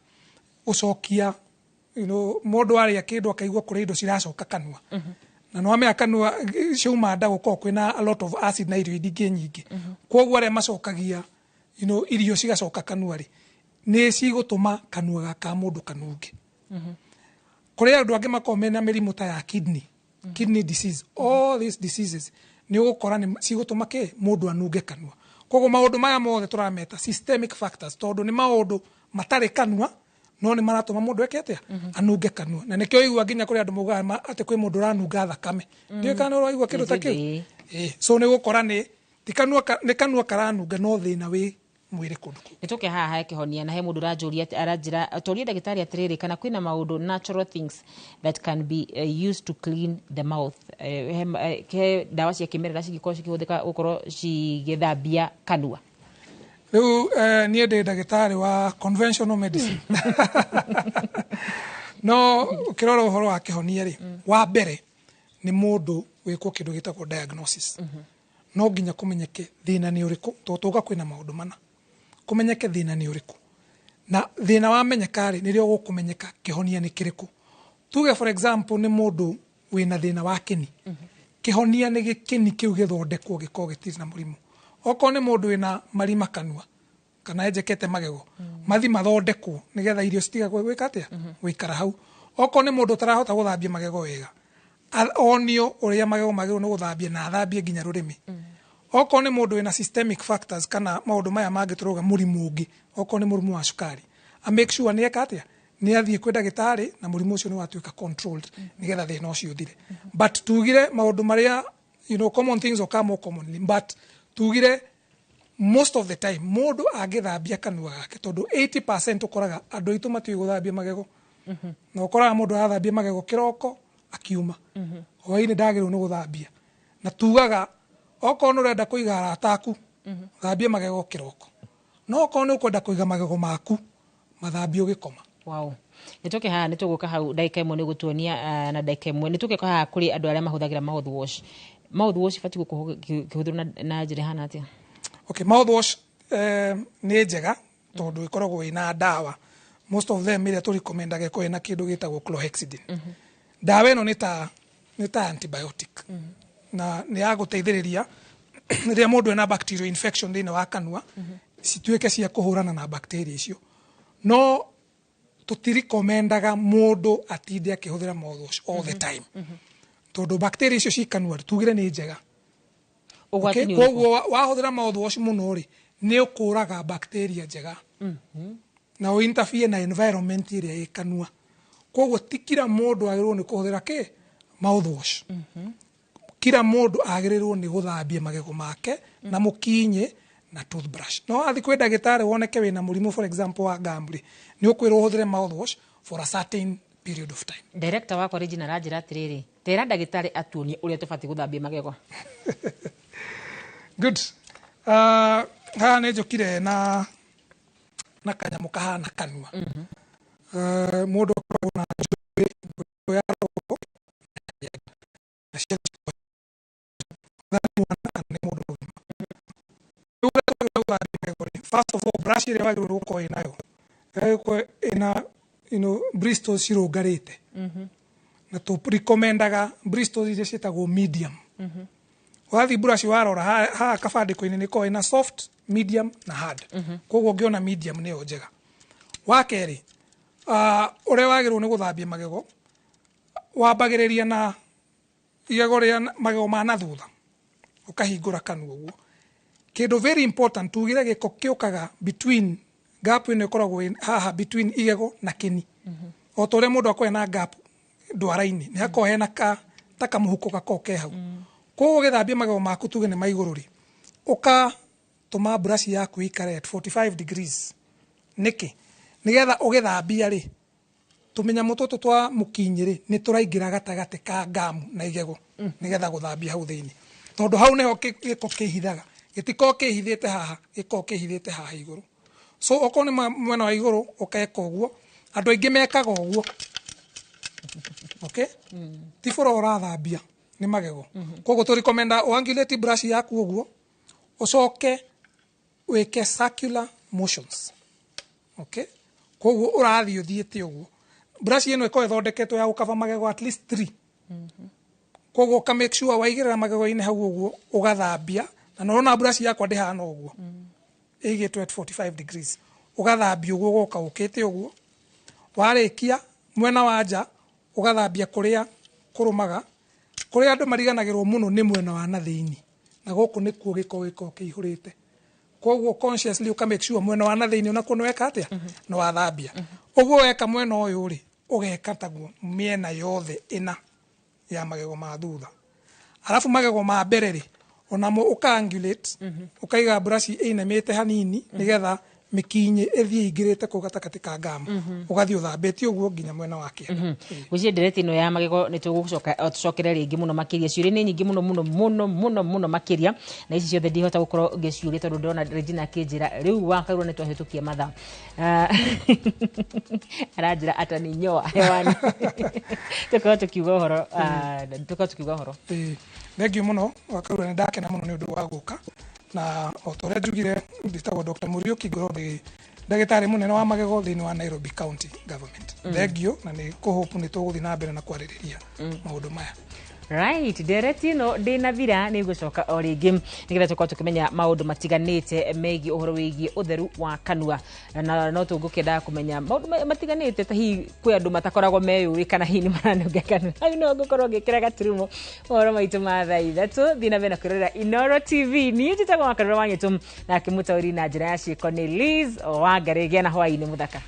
gũcokia, mũndũ arĩa kĩndũ akaigua kũrĩ indo ciracoka kanua, na nĩ wamenya kanua ciauma nda gũkoragwo kwĩna a lot of acid na irio ingĩ nyingĩ. Koguo arĩa macokagia irio cigacoka kanua rĩ, nĩ cigũtũma kanua ka mũndũ kanunge. Kũrĩ andũ angĩ makoragwo mena mĩrimũ ta ya kidney disease. All these diseases nĩ ũgũkora nĩ cigũtũma kĩ mũndũ anunge kanua. Koguo maũndũ maya mothe tũrameta systemic factors, tondũ nĩ maũndũ matarĩ kanua no nĩ maratũma mũndũ eke atĩa? Anunge kanua. Na nĩkĩo igua nginya kũrĩ andũ maugaga atĩ kwĩ mũndũ ũranunga thakame. Ndiũĩ kana nĩ ũraigua kĩndũ ta kĩu. Ĩĩ, so nĩ ũgũkora nĩ ti kanua nĩ kanua karanunga, no thĩna wĩ mwĩrĩ kũndũ kũu. Nĩ tũke haha he kĩhonia, na he mũndũ ũranjũria aranjĩra tũrie ndagĩtarĩ atĩrĩrĩ, kana kwĩna maũndũ, natural things that can be used to clean the mouth, he ndawa cia kĩmerera cingĩkorwo cikĩhũthĩka gũkorwo cigĩthambia kanua. Rĩu niĩ ndĩ ndagĩtarĩ wa conventional medicine, no ũkĩrora ũhoro wa kĩhonia rĩ, wa mbere nĩ mũndũ gwĩkwo kĩndũ gĩtagwo diagnosis. No nginya kũmenyeke thĩna nĩ ũrĩkũ, tondũ tũga kwĩna maũndũ mana, kũmenyeke thĩna nĩ ũrĩkũ, na thĩna wamenyeka rĩ, nĩrĩo gũkũmenyeka kĩhonia nĩ kĩrĩkũ. Tuge for example nĩ mũndũ wĩna thĩna wa kĩni, kĩhonia nĩ gĩkĩni kĩu gĩthondekwo gĩkorwo gĩtirĩ na mũrimũ. Okorwo nĩ mũndũ wĩna marima kanua kana enjekete magego, mathi mathondekwo nĩgetha irio citiga gwĩka atĩa? Gũikara hau. Okorwo nĩ mũndũ ũtarahota gũthambia magego wega, onio ũrĩa magego magĩrĩirwo nĩ gũthambia na athambie nginya rũrĩmĩ. Okorwo nĩ mũndũ wĩna systemic factors kana maũndũ maya mangĩ tũrauga, mũrimũ ũngĩ, okorwo nĩ mũrimũ wa cukari, a make sure nĩ eka atĩa? Nĩ athiĩ kwĩ ndagĩtarĩ na mũrimũ ũcio nĩ watuĩka controlled, nĩgetha thĩna ũcio ũthire. But tugire maũndũ marĩa common things occur more commonly, but tugire most of the time mũndũ angĩthambia kanua gake, tondũ 80% ũkoraga andũ aitũ matiũĩ gũthambia magego, na ũkoraga mũndũ arathambia magego kĩroko akiuma, hwainĩ ndagĩrĩirwo nĩ gũthambia. Na tugaga okorwo nĩ ũrenda kũiga arata aku, thambia magego kĩroko, no okorwo nĩ ũkwenda kũiga magego maku, mathambie ũgĩkoma. Wow. Nĩ tũke haha, nĩ tũgũka hau ndagĩka 1 nĩ gũtuonia, na ndagĩka 1 nĩ tũke haha kũrĩ andũ arĩa mahũthagĩra mouthwash. Mouthwash ibatiĩ gũkorwo ĩkĩhũthĩrwo na njĩra ĩhana atĩa? Okay, mouthwash nĩ njega tondũ ĩkoragwo ĩna ndawa. Most of them ĩrĩa tũrekomendaga ĩkoragwo ĩna kĩndũ gĩtagwo chlorhexidine. Ndawa ĩno nĩ ta antibiotic na nĩ ya gũteithĩrĩria rĩrĩa mũndũ ena bacterial infection thĩinĩ wa kanua, cituĩke cia kũhũrana na bacteria icio. No tũtirekomendaga mũndũ atinde akĩhũthĩra mouthwash all the time, tondũ bacteria icio ci kanua tugire nĩ njega. Ũgwati Okay? nĩ ũrĩkũ? Koguo wahũthĩra mouthwash mũno rĩ, nĩ ũkũraga bacteria njega na ũ interfere na environment ĩrĩa ĩ kanua. Koguo ti kila mũndũ agĩrĩirwo nĩ kũhũthĩra kĩ mouthwash. Kila mũndũ agĩrĩirwo nĩ gũthambia magego make na mũkinyĩ na toothbrush. No wathiĩ kwĩ ndagĩtarĩ woneke wĩna mũrimũ, for example wa gum rĩ, nĩ ũkwĩrwo ũhũthĩre mouthwash for a certain period of time. Director wakwa Regina aranjĩra atĩrĩrĩ, tera ndagĩtarĩ atuonie ũrĩa tũbatiĩ gũthambia magego. Good. Haha nĩ njũkire na kanyamũ kahana kanua. Mũndũ akoragwo na njuĩrĩ ya robo na cia First of all, brush ĩrĩa wagĩrĩirwo gũkorwo ĩnayo ĩgũkorwo ĩna bristles cirũngarĩte, na tũ recomendaga bristles iria ciĩtagwo medium. Wathiĩ brush warora haha kabandĩko-inĩ, nĩ ĩkoragwo ĩna soft, medium na hard. Koguo ũngĩona medium nĩyo njega. Wa kerĩ, ũrĩa wagĩrĩirwo nĩ gũthambia magego, wambagĩrĩria na igego rĩa magego ma na thutha, ũkahingũra kanua ũguo. Kĩndũ very important, tugire gĩko kĩũkaga between gap ĩno ĩkoragwo haha between igego na kĩni. O ta ũrĩa mũndũ akoragwo na gap ndwara-inĩ, nĩ hakoragwo hena ka ta kamũhuko gakoragwo ke hau. Koguo ũgĩthambia magego maku, tuge nĩ ma igũrũ rĩ, ũkatũma brush yaku ĩikare at 45 degrees. Nĩkĩ? Nĩgetha ũgĩthambia rĩ, tũmĩnyamũ tũtũ twa mũkinyĩ rĩ, nĩ tũraingĩra gatagatĩ ka ngamu na igego, nĩgetha gũthambia hau thĩinĩ, tondũ hau nĩho gĩko kĩhithaga. Gĩtikoragwo kĩhithĩte haha, gĩkoragwo kĩhithĩte haha igũrũ. So okorwo nĩ mwena wa igũrũ, ũkeka ũguo. Andũ aingĩ mekaga ũguo, okay? Ti bũra ũrathambia, nĩ magego. Koguo tũrecommenda ũangulate brush yaku ũguo, ũcoke wĩke circular motions, okay? Koguo ũrathiĩ ũthiĩte ũguo. Brush ĩno ĩkoragwo ĩthondeketwo ya gũkaba magego at least 3. Koguo ũka make sure waigĩrĩra magego-inĩ hau ũguo, ũgathambia. Na nĩũrona brush yakwa ndĩhana ũguo, ĩigĩtwo at 45 degrees. Ũgathambia ũguo, ũgoka ũkĩte ũguo. Warĩkia mwena wa nja, ũgathambia kũrĩa kũrũmaga. Kũrĩa andũ mariganagĩrwo mũno nĩ mwena wa na thĩinĩ, na gũkũ nĩkuo gĩko gĩkoragwo kĩihũrĩte. Koguo consciously ũka make sure mwena wa na thĩinĩ onakuo nĩ weka atĩa? Nĩ wathambia. Ũguo weka mwena ũyũ rĩ, ũgeka taguo mĩena yothe ĩna ya magego ma thutha. Arabu magego ma mbere rĩ, onamo ũka angulate, ũkaiga brush ĩinamĩte hanini, nĩgetha mĩkinyĩ ĩthiĩ ĩingĩrĩte kũu gatagatĩ ka ngamu. Ũgathiĩ ũthambĩtie ũguo nginya mwena wa kĩanda. Gwĩciria ndereti ĩno ya magego nĩ tũgũcoka tũcokere rĩngĩ mũno makĩria. Ciũria nĩ nyingĩ mũno mũno mũno mũno mũno makĩria, na ici ciothe ndihota gũkorwo ngĩciũria tondũ ndĩrona Regina akĩnjĩra rĩu wakarura nĩ twahĩtũkia mathaa. Aranjĩra ataninyoa hewani. Tũkorwo tũkiuga ũhoro, tũkorwo tũkiuga ũhoro. Thank you mũno wakarura, nĩ ndakena mũno nĩ ũndũ wa gũka. Na o ta ũrĩa njugire, njĩtagwo Dr. Muriuki, ngorwo ndĩ ndagĩtarĩ mũnene wa magego thĩinĩ wa Nairobi County Government. Thank you, na nĩ kũhope nĩ tũgũthiĩ na mbere na kwarĩrĩria maũndũ maya. Right, ndereti ĩno ndĩnathira, nĩ gũcoka o rĩngĩ nĩgetha tũkorwo tũkĩmenya maũndũ matiganĩte megiĩ ũhoro wĩgiĩ ũtheru wa kanua, na no tũngũkĩendaga kũmenya maũndũ matiganĩte, ta hihi kwĩ andũ matakoragwo meyũĩ kana hihi nĩ maranunga kanua. Hau no ngũkorwo ngĩkĩra gaturumo mohoro maitũ ma thaa 3. Thiĩ na mbere na kwĩrorera Inooro TV. Niĩ njĩtagwo Wakarura wa Nyĩtũ, nake mũtaũri na njĩra ya ciĩko nĩ Liz Wangarĩ. Gĩa na hwaĩ-inĩ mũthaka.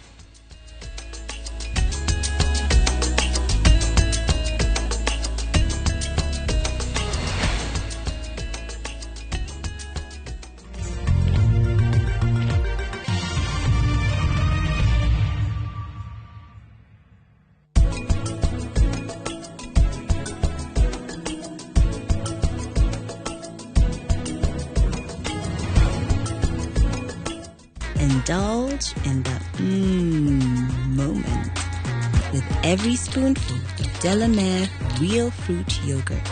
Indulge in the moment with every spoonful of Delamere Real Fruit Yogurt.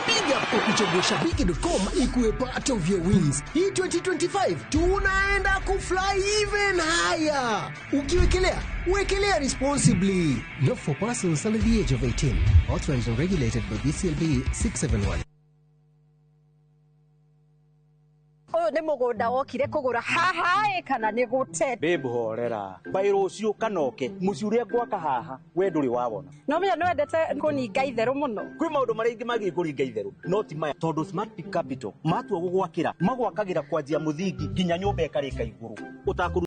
Piga kwa kuchagua shabiki.com ikuwe part of your wins. Hii 2025 tunaenda kufly even higher. Ukiwekelea, wekelea responsibly. Not for persons under the age of 18. Authorized and regulated by BCLB 671. Ũyũ nĩ mũgũnda wokire kũgũra haha ĩ, kana nĩ gũte? Babe, horera mbaĩ rũciũ kanoke mũciĩ ũrĩa ngwaka haha we ndũrĩ wawona. No menya nĩ wendete kũninga itherũ mũno. Kwĩ maũndũ marĩa ingĩ magĩ kũringa itherũ, no ti maya, tondũ Smart Peak Capital matua gũgwakĩra magwakagĩra kwanjia mũthingi nginya nyũmba ĩkarĩka igũrũ ũtakũruta.